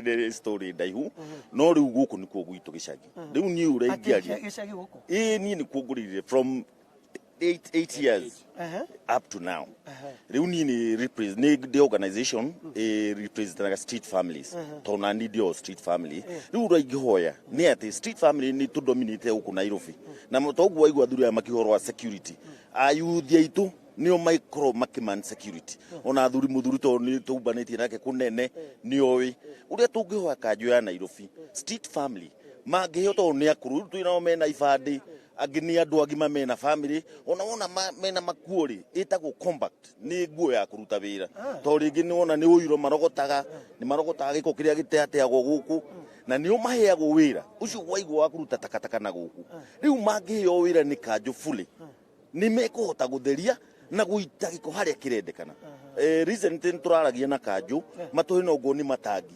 nĩ story ndaihu, no rĩu gũkũ nĩkuo gwitũ gĩcagi. Rĩu niĩ ũrĩa Atĩ ingĩaria, gĩcagi gũkũ? Ĩĩ, niĩ nĩkuo ngũrĩire from 8 years up to now. Rĩu niĩ nĩ nĩ ndĩ organization ĩ representaga street families, tondũ nani ndĩ o street family. Rĩu ũrĩa ingĩhoya nĩ atĩ street family nĩ tũdominate gũkũ Nairobi, na toguo waigua athuri aya makiuga ũhoro wa security, ayuthi aitũ nĩo maikorwo makĩman security. Ona athuri, mũthuri tondũ nĩ tũmbanĩtie nake kũnene, nĩ oĩ ũrĩa tũngĩhoya kanjũ ya Nairobi, street family mangĩheo, tondũ nĩ akũrũ rĩu twĩnao, mena ibandĩ, angĩ nĩ andũ agima mena family, ona wona mena makuo rĩ, ĩtagwo compact, nĩ nguo ya kũruta wĩra, tondũ rĩngĩ nĩ wona nĩ ũiro marogotaga, nĩ marogotaga gĩko kĩrĩa gĩteateagwo gũkũ, na nĩo maheagwo wĩra ũcio waigwo wa kũruta takataka na gũkũ. Rĩu mangĩheo wĩra nĩ kanjũ fully, nĩ mekũhota gũtheria na gũita gĩko harĩa kĩrendekana. Recently nĩ tũraragia na kanjũ matũhe no nguo nĩ matangi,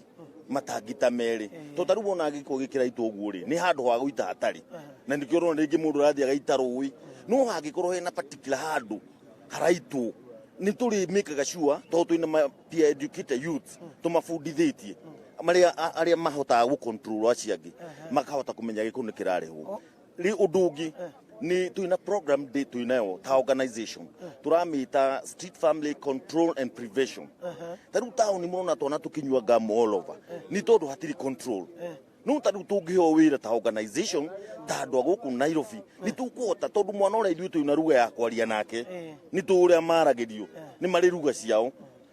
matangi ta merĩ, tondũ ta rĩu wona gĩko gĩkĩraitwo ũguo rĩ, nĩ handũ ha gũita hatarĩ, na nĩkĩo ũrona rĩngĩ mũndũ ũrathiĩ agaita rũĩ. No hangĩkorwo hena particular handũ haraitwo, nĩ tũrĩ mĩkaga sure, tondũ twĩna peer educated youths tũmabundithĩtie, marĩa arĩa mahotaga gũ control acio angĩ, makahota kũmenya gĩko nĩ kĩrarehwo. Rĩ ũndũ ũngĩ nĩ twĩna program ndĩ twĩnayo ta organization tũramĩta Street Family Control and Prevention. Ta rĩu taũni mũrona twana tũkĩnyua ngamu all over nĩ tondũ hatirĩ control. No ta rĩu tũngĩheo wĩra ta organization, ta andũ a gũkũ Nairobi, nĩ tũkũhota, tondũ mwana ũrĩa ithuĩ twĩna ruga ya kwaria nake, nĩ tũĩ ũrĩa maragĩrio, nĩ marĩ ruga ciao.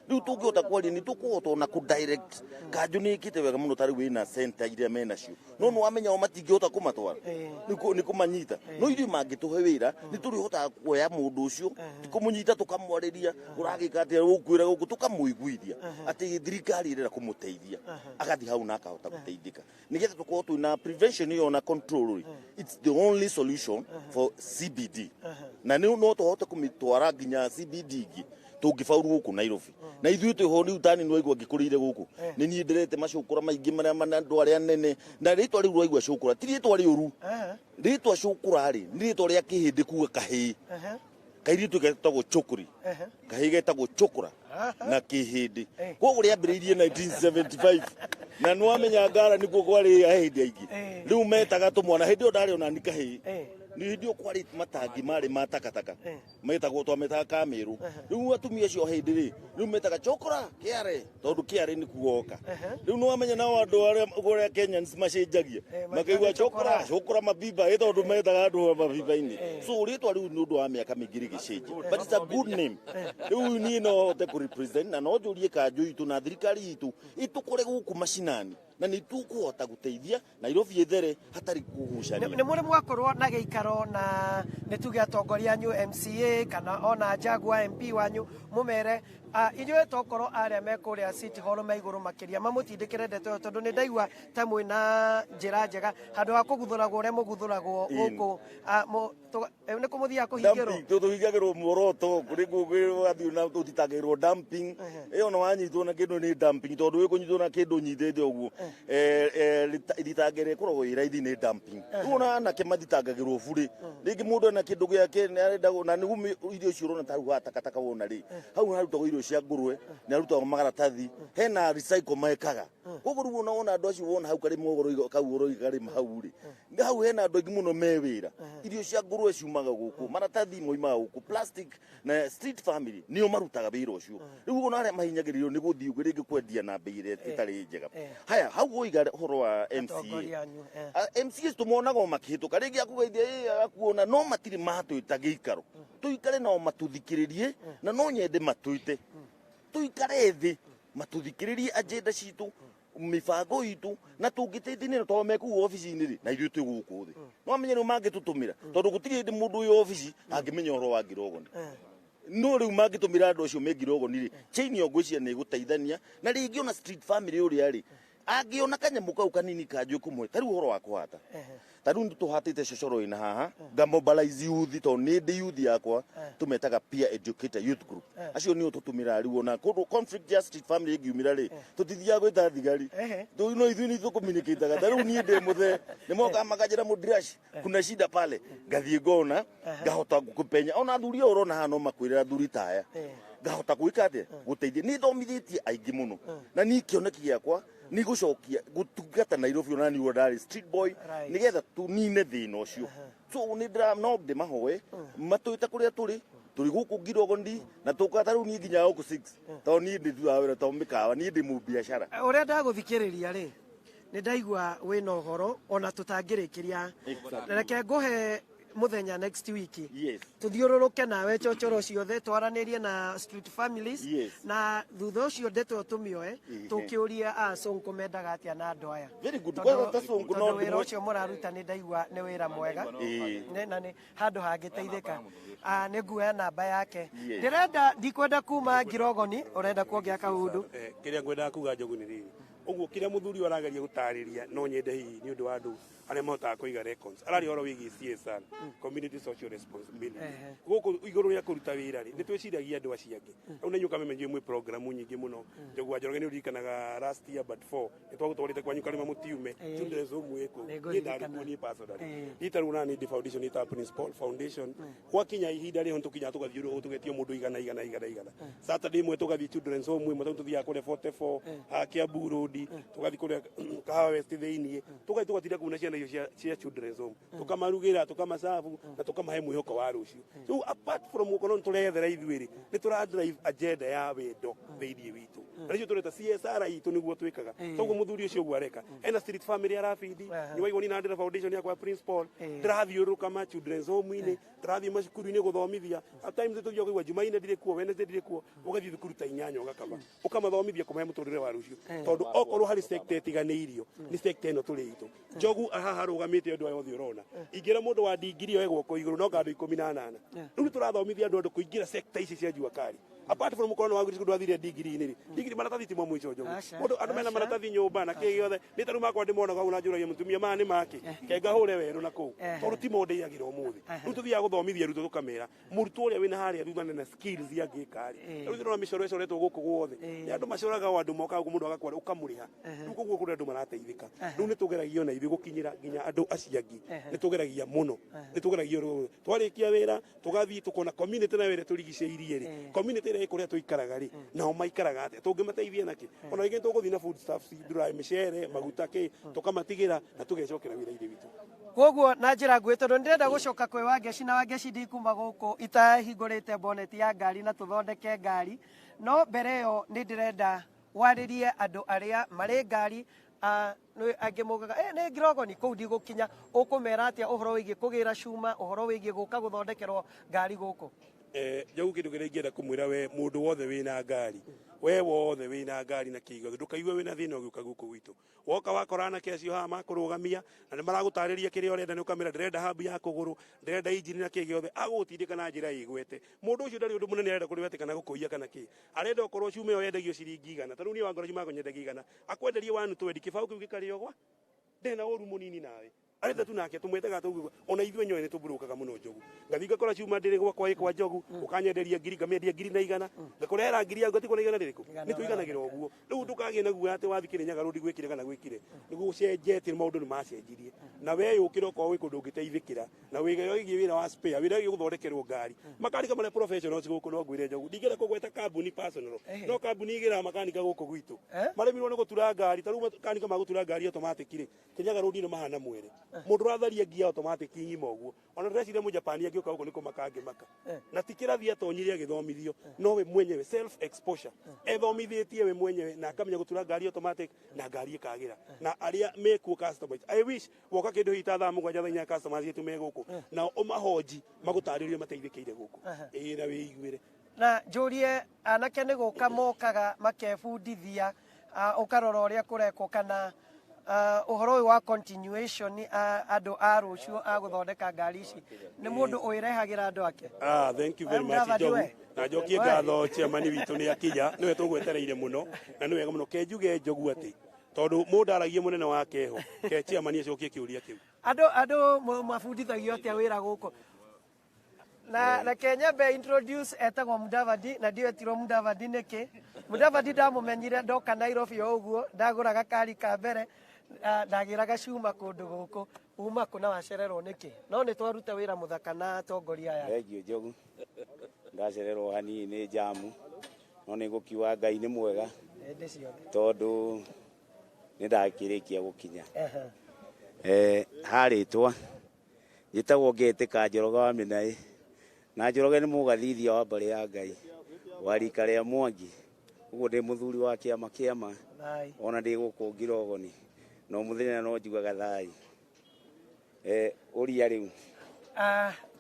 Rĩu tũngĩhota kwaria, nĩ tũkũhota ona kũ direct kanjũ. Nĩ ĩkĩte wega mũno, ta rĩu ĩna center iria menacio, no nĩ wamenya o matingĩhota kũmatwara, nĩ kũmanyita. No ithuĩ mangĩtũhe wĩra, nĩ tũrĩhotaga kuoya mũndũ ũcio, ti kũmũnyita, tũkamwarĩria, ũragĩka atĩa, gũkwĩra gũkũ, tũkamũiguithia atĩ thirikari ĩrenda kũmũteithia, agathiĩ hau na akahota gũteithĩka, nĩgetha tũkorwo twĩna prevention ĩyo na control rĩ. It's the only solution for CBD, na nĩ no tũhote kũmĩtwara nginya CBD ingĩ. Tũngĩbauru gũkũ Nairobi na ithuĩ twĩho rĩu, tani nĩwaigua ngĩkũrĩire gũkũ, nĩ niĩ ndĩrete macũkũra maingĩ marĩa mana andũ arĩa nene, na rĩtwa rĩu rwaigua cũkũra ti rĩtwa rĩũru. Rĩtwa cũkũra rĩ, nĩ rĩtwa rĩa kĩhĩndĩ, kuga kahĩĩ. Kairĩtu getagwo cũkũri, kahĩĩ getagwo cũkũra na kĩhĩndĩ. Koguo rĩambĩrĩirie 1975, na nĩwamenya ngara nĩkuo kwarĩ ahĩndĩ aingĩ. Rĩu metaga tũmwana hĩndĩ ĩyo ndarĩ ona ni kahĩĩ. Nĩ hĩndĩ ĩyo kwarĩ matangi marĩ ma takataka metagwo, twametaga kamĩrũ. Rĩu atumia acio hĩndĩ rĩ, rĩu metaga chokora kĩare, tondũ kĩare nĩ kuoka. Rĩu nĩwamenya nao andũ arĩa kũrĩa Kenyans macenjagia makaigua chokora chokora mabiba ĩ, tondũ metaga andũ mabiba-inĩ. So rĩtwa rĩu nĩ ũndũ wa mĩaka mĩingĩ rĩgĩcenjia, but it's a good name. Rĩu niĩ no hote kũ represent na no njũrie kanjũ itũ na thirikari itũ ĩtũkore gũkũ macinani, na nĩ tũkũhota gũteithia Nairobi ĩthere hatarĩ kũgucania. Nĩ mũrĩ mwakorwo na gĩikaro na nĩ tuge atongoria anyu, MCA kana ona Jaguar MP wanyu, mũmere inyuĩ tokorwo arĩa me kũrĩa City Hall me igũrũ makĩria mamũtindĩkĩre ndeto ĩyo, tondũ nĩ ndaigua ta mwĩna njĩra njega handũ ha kũguthũragwo ũrĩa mũguthũragwo gũkũ, nĩ kũ mũthiaga kũhingĩrwo? Dumping, tũhingagĩrwo muoroto kũrĩ wathiĩ na tũthitangagĩrwo dumping. Ĩyo no wanyitwo na kĩndũ nĩ dumping, tondũ wĩ kũnyitwo na kĩndũ nyitĩte ũguo, thitango ĩrĩa ĩkoragwo ĩ raithi nĩ dumping. Rĩu ona anake mathitangagĩrwo burĩ, rĩngĩ mũndũ ena kĩndũ gĩake nĩ arenda na nĩguo irio icio ũrona ta rĩu haha takataka wona rĩ, hau harutagwo irio cia ngũrwe, nĩ harutagwo maratathi, hena recycle mekaga. Koguo rĩu ona wona andũ acio wona hau karĩma ũroiga kau ũroiga karĩma hau rĩ, nĩ hau hena andũ aingĩ mũno me wĩra. Irio cia ngũrwe ciumaga gũkũ, maratathi moimaga gũkũ, plastic, na street family nĩo marutaga wĩra ũcio. Rĩu ona arĩa mahinyagĩrĩrio nĩ gũthiĩ ũguo rĩngĩ kwendia na mbei ĩrĩa ĩtarĩ njega. Haya, hau woiga ũhoro wa MCA. Atongoria anyu. MCAs tũmonaga o makĩhĩtũka, rĩngĩ akũgeithia ĩ agakuona, no matirĩ matwĩta gĩikaro tũikare nao matũthikĩrĩrie, na no nyende matwĩte tũikare thĩ matũthikĩrĩrie agenda citũ, mĩbango itũ, na tũngĩteithania tondũ me kũu obici-inĩ rĩ, na ithuĩ twĩ gũkũ thĩ, no amenye rĩu mangĩtũtũmĩra, tondũ gũtirĩ hĩndĩ mũndũ wĩ obici angĩmenya ũhoro wa Ngirogoni. No rĩu mangĩtũmĩra andũ acio me Ngirogoni rĩ, chain ĩyo ngwĩciria nĩ ĩgũteithania, na rĩngĩ ona street family ũrĩa rĩ angĩona kanyamũ kau kanini kanjũ kũmwe, ta rĩu ũhoro wa kũhata, ta rĩu tũhatĩte cocoro ĩna haha, ngamobilize youth, tondũ nĩ ndĩ youth yakwa tũmetaga peer educator youth group. Acio nĩo tũtũmĩraga rĩu ona kũndũ conflict ya street family ĩngiumĩra rĩ, tũtithiaga gwĩta thigari. No ithuĩ nĩ tũcommunicataga. Ta rĩu niĩ ndĩ mũthee, nĩ mokaga makanjĩra, "Mũndirash, kuna shida pale." Ngathiĩ ngona, ngahota kũpenya ona athuri aya ũrona haha, no makwĩrĩra athuri ta aya, ngahota gwĩka atĩa, gũteithia. Nĩ thomithĩtie aingĩ mũno, na niĩ kĩoneki gĩakwa nĩ gũcokia gũtungata Nairobi, ona niĩ ndarĩ street boy, nĩgetha tũnine thĩna ũcio. So nĩ ndĩra no ndĩmahoe matwĩte kũrĩa tũrĩ, tũrĩ gũkũ Ngirogoni, na tũkaga ta rĩu niĩ nginya gũkũ 6, tondũ niĩ ndĩrutaga wĩra tondũ mĩkawa, niĩ ndĩ mũbiacara. Ũrĩa ndagũthikĩrĩria rĩ, nĩ ndaigua wĩna ũhoro ona tũtangĩrĩkĩria. Reke ngũhe mũthenya next week, tuthiũrũrũke nawe chochoro ciothe, twaranĩrie na street families, na thutha ũcio ndeto ĩyo tũmĩoe, tũkĩũrie a Sonko mendaga atĩa na andũ aya. Very good. Kwanza ta Sonko no Tondũ wĩra ũcio mũraruta nĩ ndaigua nĩ wĩra mwega. Na nĩ handũ hangĩteithĩka. Nĩ nguoya namba yake. Ndĩrenda, ndikwenda kuma Ngirogoni, ũrenda kuongea kaũndũ? Kĩrĩa ngwendaga kuga, Njogu, nĩ rĩrĩ ũguo kĩrĩa mũthuri ũyũ arageria gũtarĩria, no nyende hihi nĩ ũndũ wa andũ arĩa mahotaga kũiga records, araria ũhoro wĩgiĩ CSR, community social responsibility. Gũkũ igũrũ rĩa kũruta wĩra rĩ, nĩ twĩciragia andũ acio angĩ. Rĩu na inyuĩ Kameme njũĩ mwĩ programu nyingĩ mũno. Njogu wa Njoroge, nĩ ũririkanaga last year but four nĩ twagũtwarĩte kwanyu Karĩma Mũtiume, children's home ĩkũ? Nĩ Niĩ ngũririkana. ndarĩ kuo niĩ personally. Rita rĩu na nĩ foundation ĩtagwo Prince Paul Foundation. Gwakinya ihinda rĩho nĩtũkinyaga tũgathiũrũrũka tũgetio mũndũ igana igana igana igana. Saturday ĩmwe tũgathiĩ children's home ĩmwe, tondũ tũthiaga kũrĩa 44 Kiambu Road, tũgathiĩ kũrĩa Kahawa West thĩiniĩ, tũgathiĩ tũgatinda kũu na ciana icio cia children's home, tũkamarugĩra, tũkamacabu na tũkamahe mwĩhoko wa rũciũ. So apart from gũkorwo nĩ tũrethera ithuĩ rĩ, nĩ tũra drive agenda ya wendo thĩiniĩ witũ, na nĩcio tũreta CSR itũ, nĩguo twĩkaga. Toguo mũthuri ũcio ũguo areka, ena street family arabindi, nĩ waigua ni na ndĩra foundation yakwa ya Prince Paul, ndĩrathiũrũrũka ma children's home-inĩ, ndĩrathiĩ macukuru-inĩ gũthomithia. At times tũthiaga kũigua Jumaine ndirĩ kuo, Wednesday ndirĩ kuo, ũgathiĩ thukuru ta inyanya, ũgakaba, ũkamathomithia kũmahe mũtũrĩre wa rũciũ, tondũ Okorwo harĩ sector ĩtiganĩirio, nĩ sector ĩno tũrĩ itũ. Njogu haha arũgamĩte andũ aya othe ũrona, ingĩra mũndũ wa ndigiri oe guoko igũrũ no andũ 18. Rĩu nĩ tũrathomithia andũ kũingĩra sector ici cia jua kali. Apart from korwo wagire cukuru, wathire ndigiri-inĩ rĩ, ndigiri maratathi ti ma mũico, Njogu. Aca, Mũndũ andũ mena aca. maratathi nyũmba na kĩ gĩothe nĩ tarĩu makwa ndĩmonaga ũguo na njũragia mũtumia maya nĩ make ke ngahũre werũ na kũu, tondũ ti mo ndĩagĩra ũmũthĩ. Rĩu tũthiaga gũthomithia arutwo, tũkamera mũrutwo ũrĩa wĩna harĩa thutha na skills angĩka rĩ. Rĩu ndĩrona mĩcoro ĩcoretwo gũkũ guothe, nĩ andũ macoraga o andũ mokaga gũkũ, mũndũ agakwara ũkamũrĩha. Rĩu koguo kũrĩ andũ marateithĩka. Rĩu nĩ tũgeragia ona ithuĩ gũkinyĩra nginya andũ acio angĩ, nĩ tũgeragia mũno, nĩ tũgeragia rĩu. Twarĩkia wĩra tũgathiĩ tũkona community nayo ĩrĩa tũrigicĩirie rĩ, community ĩrĩa ĩ kũrĩa tũikaraga rĩ, nao maikaraga atĩa, tũngĩmateithia nakĩ? Ona rĩngĩ tũgũthiĩ na food stuffs, ndura, mĩcere, maguta, kĩ, tũkamatigĩra na tũgecokera wĩra-inĩ witũ. Koguo na njĩra nguhĩ, tondũ ndĩrenda gũcoka kwĩ Wangeci, na Wangeci ndikuma gũkũ itahingũrĩte boneti ya ngari na tũthondeke ngari, no mbere ĩyo nĩ ndĩrenda warĩrie andũ arĩa marĩ ngari. Nĩ angĩ maugaga nĩ ngirogoni kũu ndigũkinya. Ũkũmera atĩa ũhoro wĩgiĩ kũgĩra cuma, ũhoro wĩgiĩ gũka gũthondekerwo ngari gũkũ? Njogu, kĩndũ kĩrĩa ingĩenda kũmwĩra we mũndũ wothe wĩna ngari, we wothe wĩna ngari na kĩgothe, ndũkaigue wĩna thĩna ũgĩũka gũkũ gwitũ. Woka wakora anake acio haha makũrũgamia na nĩ maragũtarĩria kĩrĩa ũrenda, nĩ ũkamĩra ndĩrenda hub ya kũgũrũ, ndĩrenda injini na kĩ gĩothe, agũgũtindĩka na njĩra ĩgwete. Mũndũ ũcio ndarĩ ũndũ mũnene arenda kũrĩ atĩ kana gũkũiya kana kĩ, arenda okorwo cuma ĩyo yendagio ciringi 100, ta rĩu niĩ wangora cuma yakwa nyendagia 100, akwenderie 120, kĩbaũ kĩu gĩkarĩo gwa ndena ũru mũnini nawe arenda tu nake tumwetaga tũguo. Ona ithuĩ nyoe nĩ tũmburukaga mũno, Njogu. Ngathiĩ ngakora cuma ndĩrĩ gwakwa ĩ kwa Njogu, ũkanyenderia 1000, ngamĩendia 1001, ngakũrehera 1000 yaku, ngatigwo na 100 rĩrĩkũ? Nĩ tũiganagĩra ũguo. Rĩu ndũkagĩe na guoya atĩ wathiĩ Kĩrĩnyaga rũndi gwĩkire kana gwĩkire nĩ gũcenjetie, maũndũ nĩ macenjirie. Na we yũkĩra okorwo wĩ kũndũ ũngĩteithĩkĩra na wĩra wĩgiĩ wĩra wa spare, wĩra wĩgiĩ gũthondekerwo ngari, makanika marĩa professionals gũkũ. No ngwĩre Njogu, ndingĩenda kũgweta kambuni personal, no kambuni igĩraga makanika gũkũ gwitũ maremirwo nĩ gũtura ngari. Ta rĩu makanika ma gũtura ngari automatic rĩ, Kĩnyaga rũndi nĩ mahana mwere mũndũ ũratharia ngia automatic ng'ima ũguo. Ona ndĩreciria mũjapani angĩũka gũkũ nĩ kũmaka angĩmaka, na ti kĩrathi atonyire agĩthomithio, no we mwenyewe self exposure ethomithĩtie we mwenyewe na akamenya gũtura ngari automatic na ngari ĩkagĩra na arĩa mekuo customers. I wish woka kĩndũ hihi ta thaa 7, thaa 8, customers yetu me gũkũ nao ũmahonji magũtarĩrie mateithĩkĩire gũkũ, ĩĩ, na wĩiguĩre. Na njũrie, anake nĩ gũka mokaga makebundithia, ũkarora ũrĩa kũrekwo, kana ũhoro ũyũ wa continuation, andũ a rũciũ a gũthondeka ngari ici nĩ mũndũ ũĩrehagĩra andũ ake? Ah, thank you very I'm much, Mudavadi Njogu. we. Na njokie ngatho, chairman witũ nĩ akinya, nĩwe tũgwetereire mũno na nĩ wega mũno. Ke njuge, Njogu, atĩ tondũ mũndũ aragie mũnene wake ho, ke chairman acokie kĩũria kĩu. Andũ mabundithagio atĩa wĩra gũkũ? Na reke nyambe introduce, etagwo Mudavadi, na ndiũ etirwo Mudavadi nĩkĩ. Mudavadi ndamũmenyire ndoka Nairobi o ũguo, ndagũra gakari ka mbere, ndagĩraga cuma kũndũ gũkũ. Uma kũ na wacererwo nĩkĩ? No nĩ twaruta wĩra mũthaka na atongoria aya. Thengiũ, Njogu. Ndacererwo hanini nĩ njamu, no nĩ ngũkiuga Ngai nĩ mwega. Hĩndĩ ciothe. Tondũ nĩ ndakĩrĩkia gũkinya. Harĩtwa njĩtagwo Ngetĩka Njoroge wa Mĩnaĩ, na Njoroge nĩ mũgathithia wa mbarĩ ya Ngai wa rika rĩa Mwangi. Ũguo ndĩ mũthuri wa kĩama Thai. Ona ndĩ gũkũ Ngirogoni no mũthenya no njugaga thai. Ũria rĩu.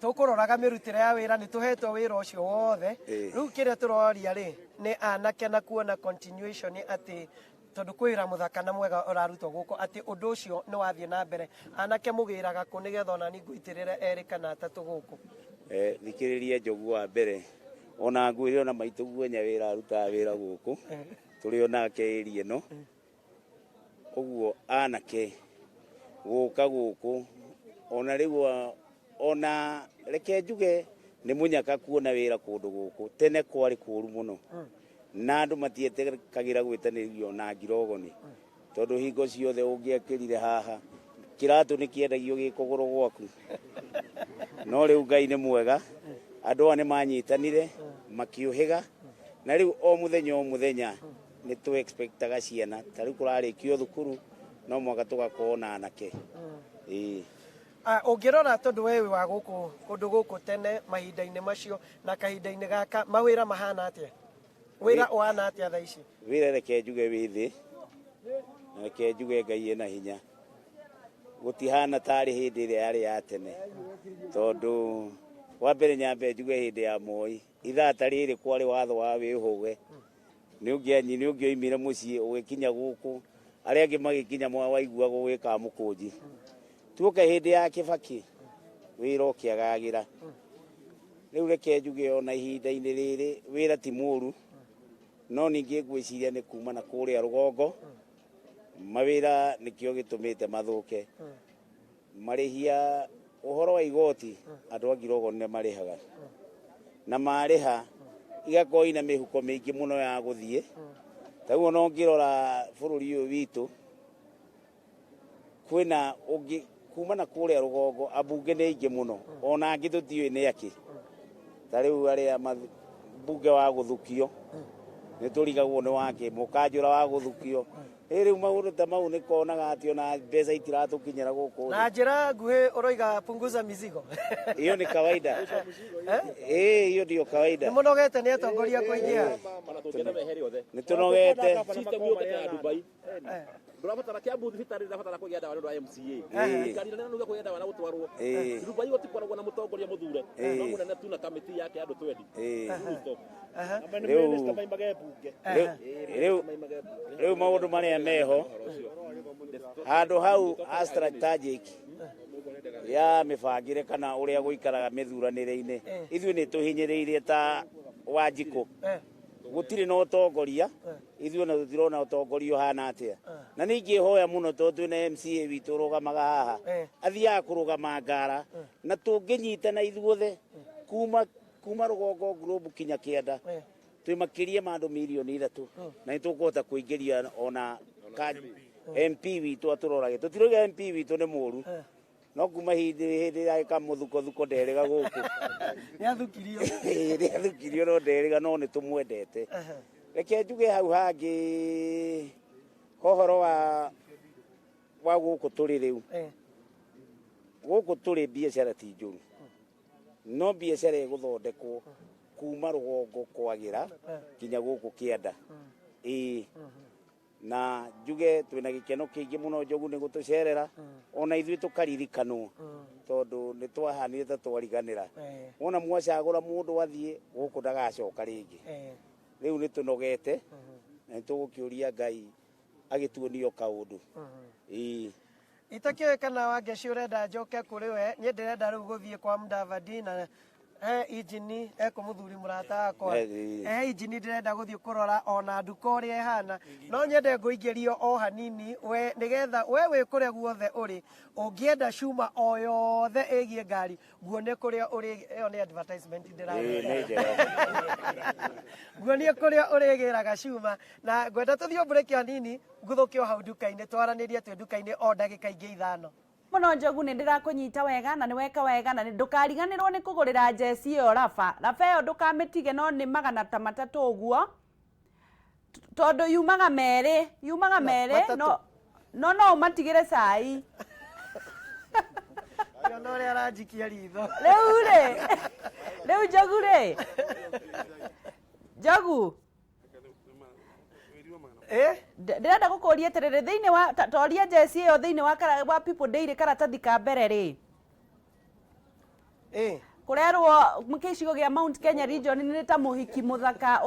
Tũkũroraga mĩrutĩre ya wĩra, nĩ tũhetwo wĩra ũcio wothe. Rĩu kĩrĩa tũroria rĩ nĩ anake na kuona continuation, atĩ tondũ kwĩ wĩra mũthaka na mwega ũrarutwo gũkũ, atĩ ũndũ ũcio nĩ wathiĩ na mbere. Anake mũgĩraga kũ nĩgetha ona ni ngũitĩrĩre erĩ kana atatũ gũkũ? Thikĩrĩria, Njogu, wa mbere ona ngwĩre ona maitũ guonya wĩra arutaga wĩra gũkũ, tũrĩ onake ĩria ĩno. Ũguo anake gũka gũkũ ona rĩu ona reke njuge nĩ mũnyaka kuona wĩra kũndũ gũkũ. Tene kwarĩ kũru mũno na andũ matietĩkagĩra gwĩtanĩrio na ngirogoni, tondũ hingo ciothe ũngĩakĩrire haha kĩratũ nĩ kĩendagio gĩ kũgũrũ gwaku. No rĩu Ngai nĩ mwega, andũ aya nĩ manyitanire makiũhĩga, na rĩu o mũthenya o mũthenya nĩ tũ expectaga ciana. Ta rĩu kũrarĩkio thukuru no mwaka tũgakorwo na anake, ĩĩ. Ũngĩrora, tondũ we wĩ wa gũkũ kũndũ gũkũ tene, mahinda-inĩ macio na kahinda-inĩ gaka, mawĩra mahana atĩa? Wĩra ũhana atĩa thaa ici? Wĩra reke njuge wĩ thĩ, na reke njuge Ngai ena hinya. Gũtihana tarĩ hĩndĩ ĩrĩa yarĩ ya tene, tondũ wa mbere nyambe njuge hĩndĩ ya Moi, ithaa ta rĩrĩ kwarĩ watho wa wĩhũge, nĩ ũngĩoimire mũciĩ ũgĩkinya gũkũ. Arĩa angĩ magĩkinya waigua gũgĩka mũkũnji. Tuoka hĩndĩ ya Kĩbakĩ wĩra ũkĩagagĩra. Rĩu reke njuge ona ihinda-inĩ rĩrĩ wĩra ti mũru, no ningĩ ngwĩciria nĩ kuma na kũrĩa rũgongo mawĩra nĩkĩo gĩtũmĩte mathũke. Marĩhia ũhoro wa igoti andũ a Ngirogoni nĩ marĩhaga, na marĩha igakorwo ina mĩhuko mĩingĩ mũno ya gũthiĩ. Taguo no ngĩrora bũrũri ũyũ witũ kwĩna ũngĩ kuma na kũrĩa rũgongo ambunge nĩ aingĩ mũno, ona angĩ tũtiũĩ nĩ akĩ. Ta rĩu arĩa mbunge wa gũthukio nĩ tũrigagwo nĩ wake, mũkanjũra wa gũthukio. Ĩ rĩu maũndũ ta mau nĩ konaga atĩ ona mbeca itiratũkinyĩra gũkũ. Na njĩra nguhĩ ũroiga punguza mizigo. Hiyo ni kawaida. Eh, hiyo ndio kawaida. Nĩ mũnogete nĩ atongoria kũingĩha. Nĩ tũnogete. System yũkĩte ya Dubai. Ndũrabatara Kiambu thibitarĩ ndĩrabatara kũgĩa ndawa nĩ ũndũ wa MCA. Thirikari nene nĩuga kũgĩa ndawa na gũtwarwo. Dubai gũtikoragwo na mũtongoria mũthure. No mũnene tu na kamĩtĩ yake ya andũ twendi. Full stop. Rĩu maũndũ marĩa meho handũ hau a strategic ya mĩbangĩre kana ũrĩa gũikaraga mĩthuranĩre-inĩ, ithuĩ nĩ tũhinyĩrĩirie ta Wanjikũ. Gũtirĩ na ũtongoria, ithuĩ ona tũtirona ũtongoria ũhana atĩa. Na nĩ ingĩhoya mũno tondũ twĩna MCA witũ ũrũgamaga haha, athiaga kũrũgama ngara, na tũngĩnyitana ithuothe kuma rũgongo Globe kinya kĩanda, twĩ makĩria ma andũ mirioni 3, na nĩ tũkũhota kũingĩria ona MP witũ atũrorage. Tũtirauga MP witũ nĩ mũru, no kuma hĩndĩ ĩrĩa kamũthukothuko nderĩga gũkũ. Nĩathukirio. Nĩathukirio no nderĩga, no nĩ tũmwendete. Reke njuge hau hangĩ ũhoro wa gũkũ tũrĩ rĩu. Gũkũ tũrĩ biacara ti njũru, no biacara ĩgũthondekwo kuma rũgongo kwagĩra kinya gũkũ kĩanda. Ĩĩ. Na njuge twĩna gĩkeno kĩingĩ mũno Njogu nĩ gũtũcerera, ona ithuĩ tũkaririkanwo tondũ nĩ twahanire ta twariganĩra. Wona mwacagũra mũndũ athiĩ gũkũ ndagacoka rĩngĩ. Rĩu nĩ tũnogete na nĩ tũgũkĩũria Ngai agĩtuonio kaũndũ. Ĩĩ. Itakĩũĩ kana Wangeci ũrenda njoke kũrĩ we, niĩ ndĩrenda rĩu gũthiĩ kwa Mudavadi na he injini ekũmũthuri mũrata wakwa. He injini ndĩrenda gũthiĩ kũrora ona nduka ũrĩa ĩhana. No nyende ngũingĩrio o hanini we nĩgetha we wĩ kũrĩa guothe ũrĩ ũngĩenda cuma o yothe ĩgiĩ ngari nguonie kũrĩa ũrĩ. Ĩyo nĩ advertisement ndĩraruta. Nguonie kũrĩa ũrĩgĩraga cuma, na ngwenda tũthiĩ break hanini nguthũke o hau nduka-inĩ twaranĩrie twĩ nduka-inĩ o ndagĩka ingĩ 5. Mũno Njogu nĩ ndĩrakũnyita wega na nĩ weka wega, na ndũkariganĩrwo nĩ kũgũrĩra jeci ĩyo raba. Raba ĩyo ndũkamĩtige, no nĩ 300 ũguo, tondũ yumaga merĩ, yumaga merĩ, no no no ũmatigĩre cai. Ona ũrĩa aranjikia ritho. Rĩu rĩ, rĩu Njogu rĩ, Njogu ndĩrenda gũkũria atĩrĩrĩ, thĩinĩ wa toria jeci ĩyo thĩinĩ wa People Daily karatathi ka mbere rĩ, kũrerwo gĩcigo gĩa Mount Kenya region nĩ ta mũhiki mũthaka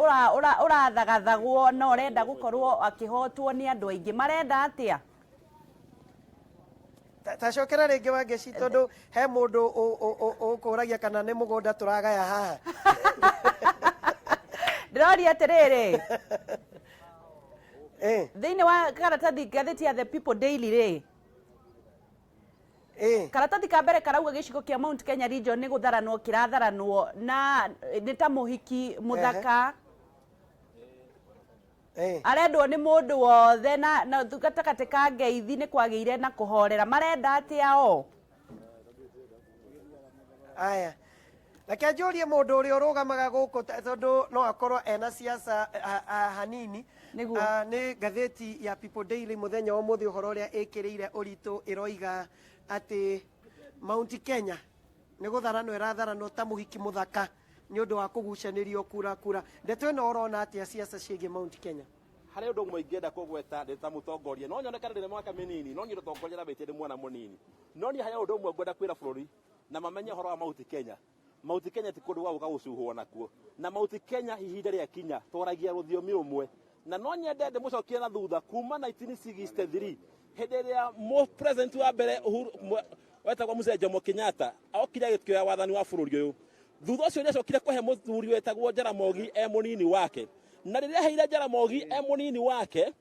ũrathagathagwo na ũrenda gũkorwo akĩhotwo nĩ andũ aingĩ. Marenda atĩa? Tacokera rĩngĩ Wangeci, tondũ he mũndũ ũkũragia kana nĩ mũgũnda tũragaya haha. Ndĩroria atĩrĩrĩ, thĩinĩ wa karatathi ngathĩti ya The People Daily rĩ, karatathi ka mbere karauga gĩcigo kĩa Mount Kenya region nĩ gũtharanwo kĩratharanwo na nĩ ta mũhiki mũthaka arendwo nĩ mũndũ wothe, na gatagatĩ ka ngeithi nĩ kwagĩire na kũhorera. Marenda atĩa o? Aya, reke njũrie mũndũ ũrĩa ũrũgamaga gũkũ tondũ no akorwo ena siasa hanini. Nĩ ngathĩti ya People Daily mũthenya wa ũmũthĩ ũhoro ũrĩa ĩkĩrĩire ũritũ ĩroiga atĩ Mount Kenya nĩ gũtharanwo ĩratharanwo ta mũhiki mũthaka nĩ ũndũ wa kũgucanĩrio kura kura. Ndeto ĩno ũrona atĩa siasa ciĩgiĩ Mount Kenya? Harĩ ũndũ ũmwe ingĩenda kũgweta ndĩ ta mũtongoria, no nyonekane ndĩ na mĩaka mĩnini, no niĩ ũtongoria ndambĩtie ndĩ mwana mũnini. No niĩ harĩ ũndũ ũmwe ngwenda kwĩra bũrũri na mamenye ũhoro wa Mount Kenya. Mount Kenya ti kũndũ gwa gũka gũcuhwo nakuo, na Mount Kenya ihinda rĩakinya twaragia rũthiomi rũmwe. Na no nyende ndĩmũcokie na thutha kuma 1963, hĩndĩ ĩrĩa mũ president wa mbere Uhuru wetagwo Mzee Jomo Kenyatta okire agĩtuoya wathani wa bũrũri ũyũ. Thutha ũcio nĩacokire kũhe mũthuri wetagwo Jaramogi e mũnini wake, na rĩrĩa aheire Jaramogi e mũnini wake,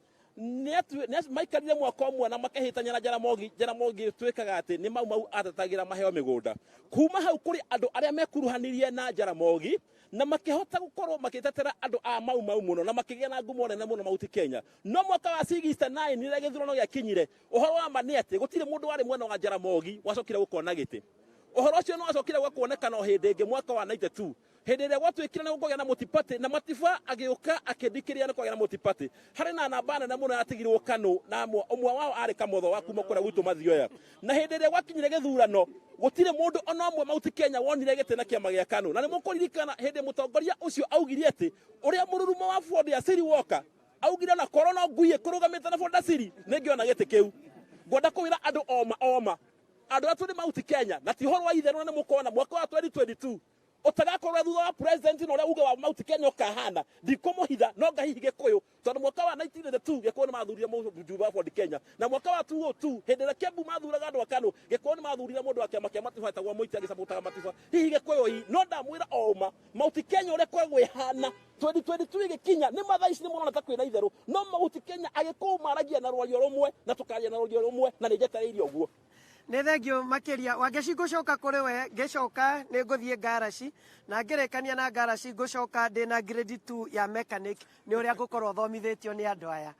maikarire mwaka ũmwe na makĩhĩtania na Jaramogi. Jaramogi tuĩkaga atĩ nĩ Mau Mau atetagĩra maheo mĩgũnda. Kuma hau kũrĩ andũ arĩa mekuruhanirie na Jaramogi na makĩhota gũkorwo magĩtetera andũ a Mau Mau mũno na makĩgĩa na ngumo nene mũno Mount Kenya. No mwaka wa 69, rĩrĩa gĩthurano gĩakinyire, ũhoro wa ma nĩ atĩ gũtirĩ mũndũ warĩ mwena wa Jaramogi wacokire gũkona gĩtĩ. Ũhoro ũcio nĩ wacokire kuonekana o hĩndĩ ĩngĩ mwaka wa 92, hĩndĩ ĩrĩa gwatuĩkire nĩ gũkũgĩa na multiparty, na Matiba agĩũka akĩndikĩria nĩ kwagĩa na multiparty. Harĩ na namba nene mũno yatigirwo KANU, na ũmwe wao arĩ Kamotho wa kuma kũrĩa gwitũ Mathioya. Na hĩndĩ ĩrĩa gwakinyire gĩthurano, gũtirĩ mũndũ ona ũmwe Mount Kenya wonire gĩtĩ na kĩama gĩa KANU. Na nĩ mũkũririkana hĩndĩ mũtongoria ũcio augire atĩ ũrĩa mũrurumo wa Ford Asili woka, augire ona korwo no ngui ĩkũrũgamĩte na Ford Asili nĩngĩona gĩtĩ kĩu. Ngwenda kũwĩra andũ oma oma, andũ arĩa tũrĩ Mount Kenya, na ti ũhoro wa itherũ, na nĩ mũkona mwaka wa 2022 ũtagakorwo thutha wa president na ũrĩa uge wa Mount Kenya ũkahana. Ndikũmũhitha, no ngahihi Gĩkũyũ, tondũ mwaka wa 1982 Gĩkũyũ nĩ mathurire mũjumbe wa Ford Kenya, na mwaka wa 2002, hĩndĩ ĩrĩa Kiambu mathuraga andũ a KANU, Gĩkũyũ nĩ mathurire mũndũ wa kĩama kĩa Matiba etagwo Mũiti, agĩcapotaga Matiba. Hihi Gĩkũyũ hihi no ndamwĩra o ũma, Mount Kenya ũrĩa koragwo ĩhana 2022 ĩgĩkinya nĩ mathaa ici nĩ mũrona ta kwĩna itherũ, no Mount Kenya Agĩkũyũ maragia na rwario rũmwe na tũkaria na rwario rũmwe, na nĩ njetereire ũguo. Nĩ thengio makĩria, Wangeci. Ngũcoka kũrĩ we ngĩcoka nĩ ngũthiĩ ngaraci, na ngĩrĩkania na ngaraci ngũcoka ndĩna grade 2 ya mechanic, nĩ ũrĩa ngũkorwo thomithĩtio nĩ andũ aya.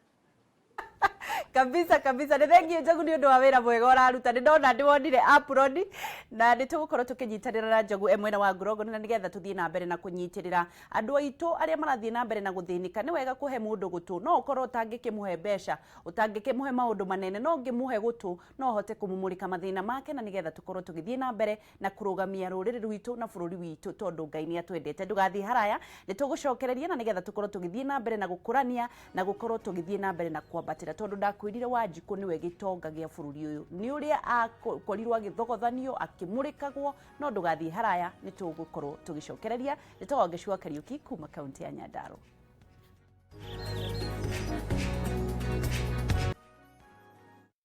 Kabisa kabisa. Nĩ thengio, Njogu, nĩ ũndũ wa wĩra mwega ũraruta. Nĩ ndona ndĩwonire apron, na nĩ tũgũkorwo tũkĩnyitanĩra na Njogu e mwena wa Ngurongoni, na nĩgetha tũthiĩ na mbere na kũnyitĩrĩra andũ aitũ arĩa marathiĩ na mbere na gũthĩnĩka. Nĩ wega kũhe mũndũ gũtũ. No ũkorwo ũtangĩkĩmũhe mbeca, ũtangĩkĩmũhe maũndũ manene, no ũngĩmũhe gũtũ no ũhote kũmũmũrĩka mathĩna make, na nĩgetha tũkorwo tũgĩthiĩ na mbere na kũrũgamia rũrĩrĩ rwitũ na bũrũri witũ, tondũ Ngai nĩ atwendete. Ndũgathiĩ haraya, nĩ tũgũcokereria na nĩgetha tũkorwo tũgĩthiĩ na mbere na gũkũrania na gũkorwo tũgĩthiĩ na mbere na kwambatĩra, tondũ ndakwĩrire Wanjikũ nĩwe gĩtonga gĩa bũrũri ũyũ, nĩ ũrĩa akorirwo agĩthogothanio akĩmũrĩkagwo. No ndũgathiĩ haraya, nĩ tũgũkorwo tũgĩcokereria. Nĩ Wangeci wa Kariũki kuma kaunti ya Nyandarua.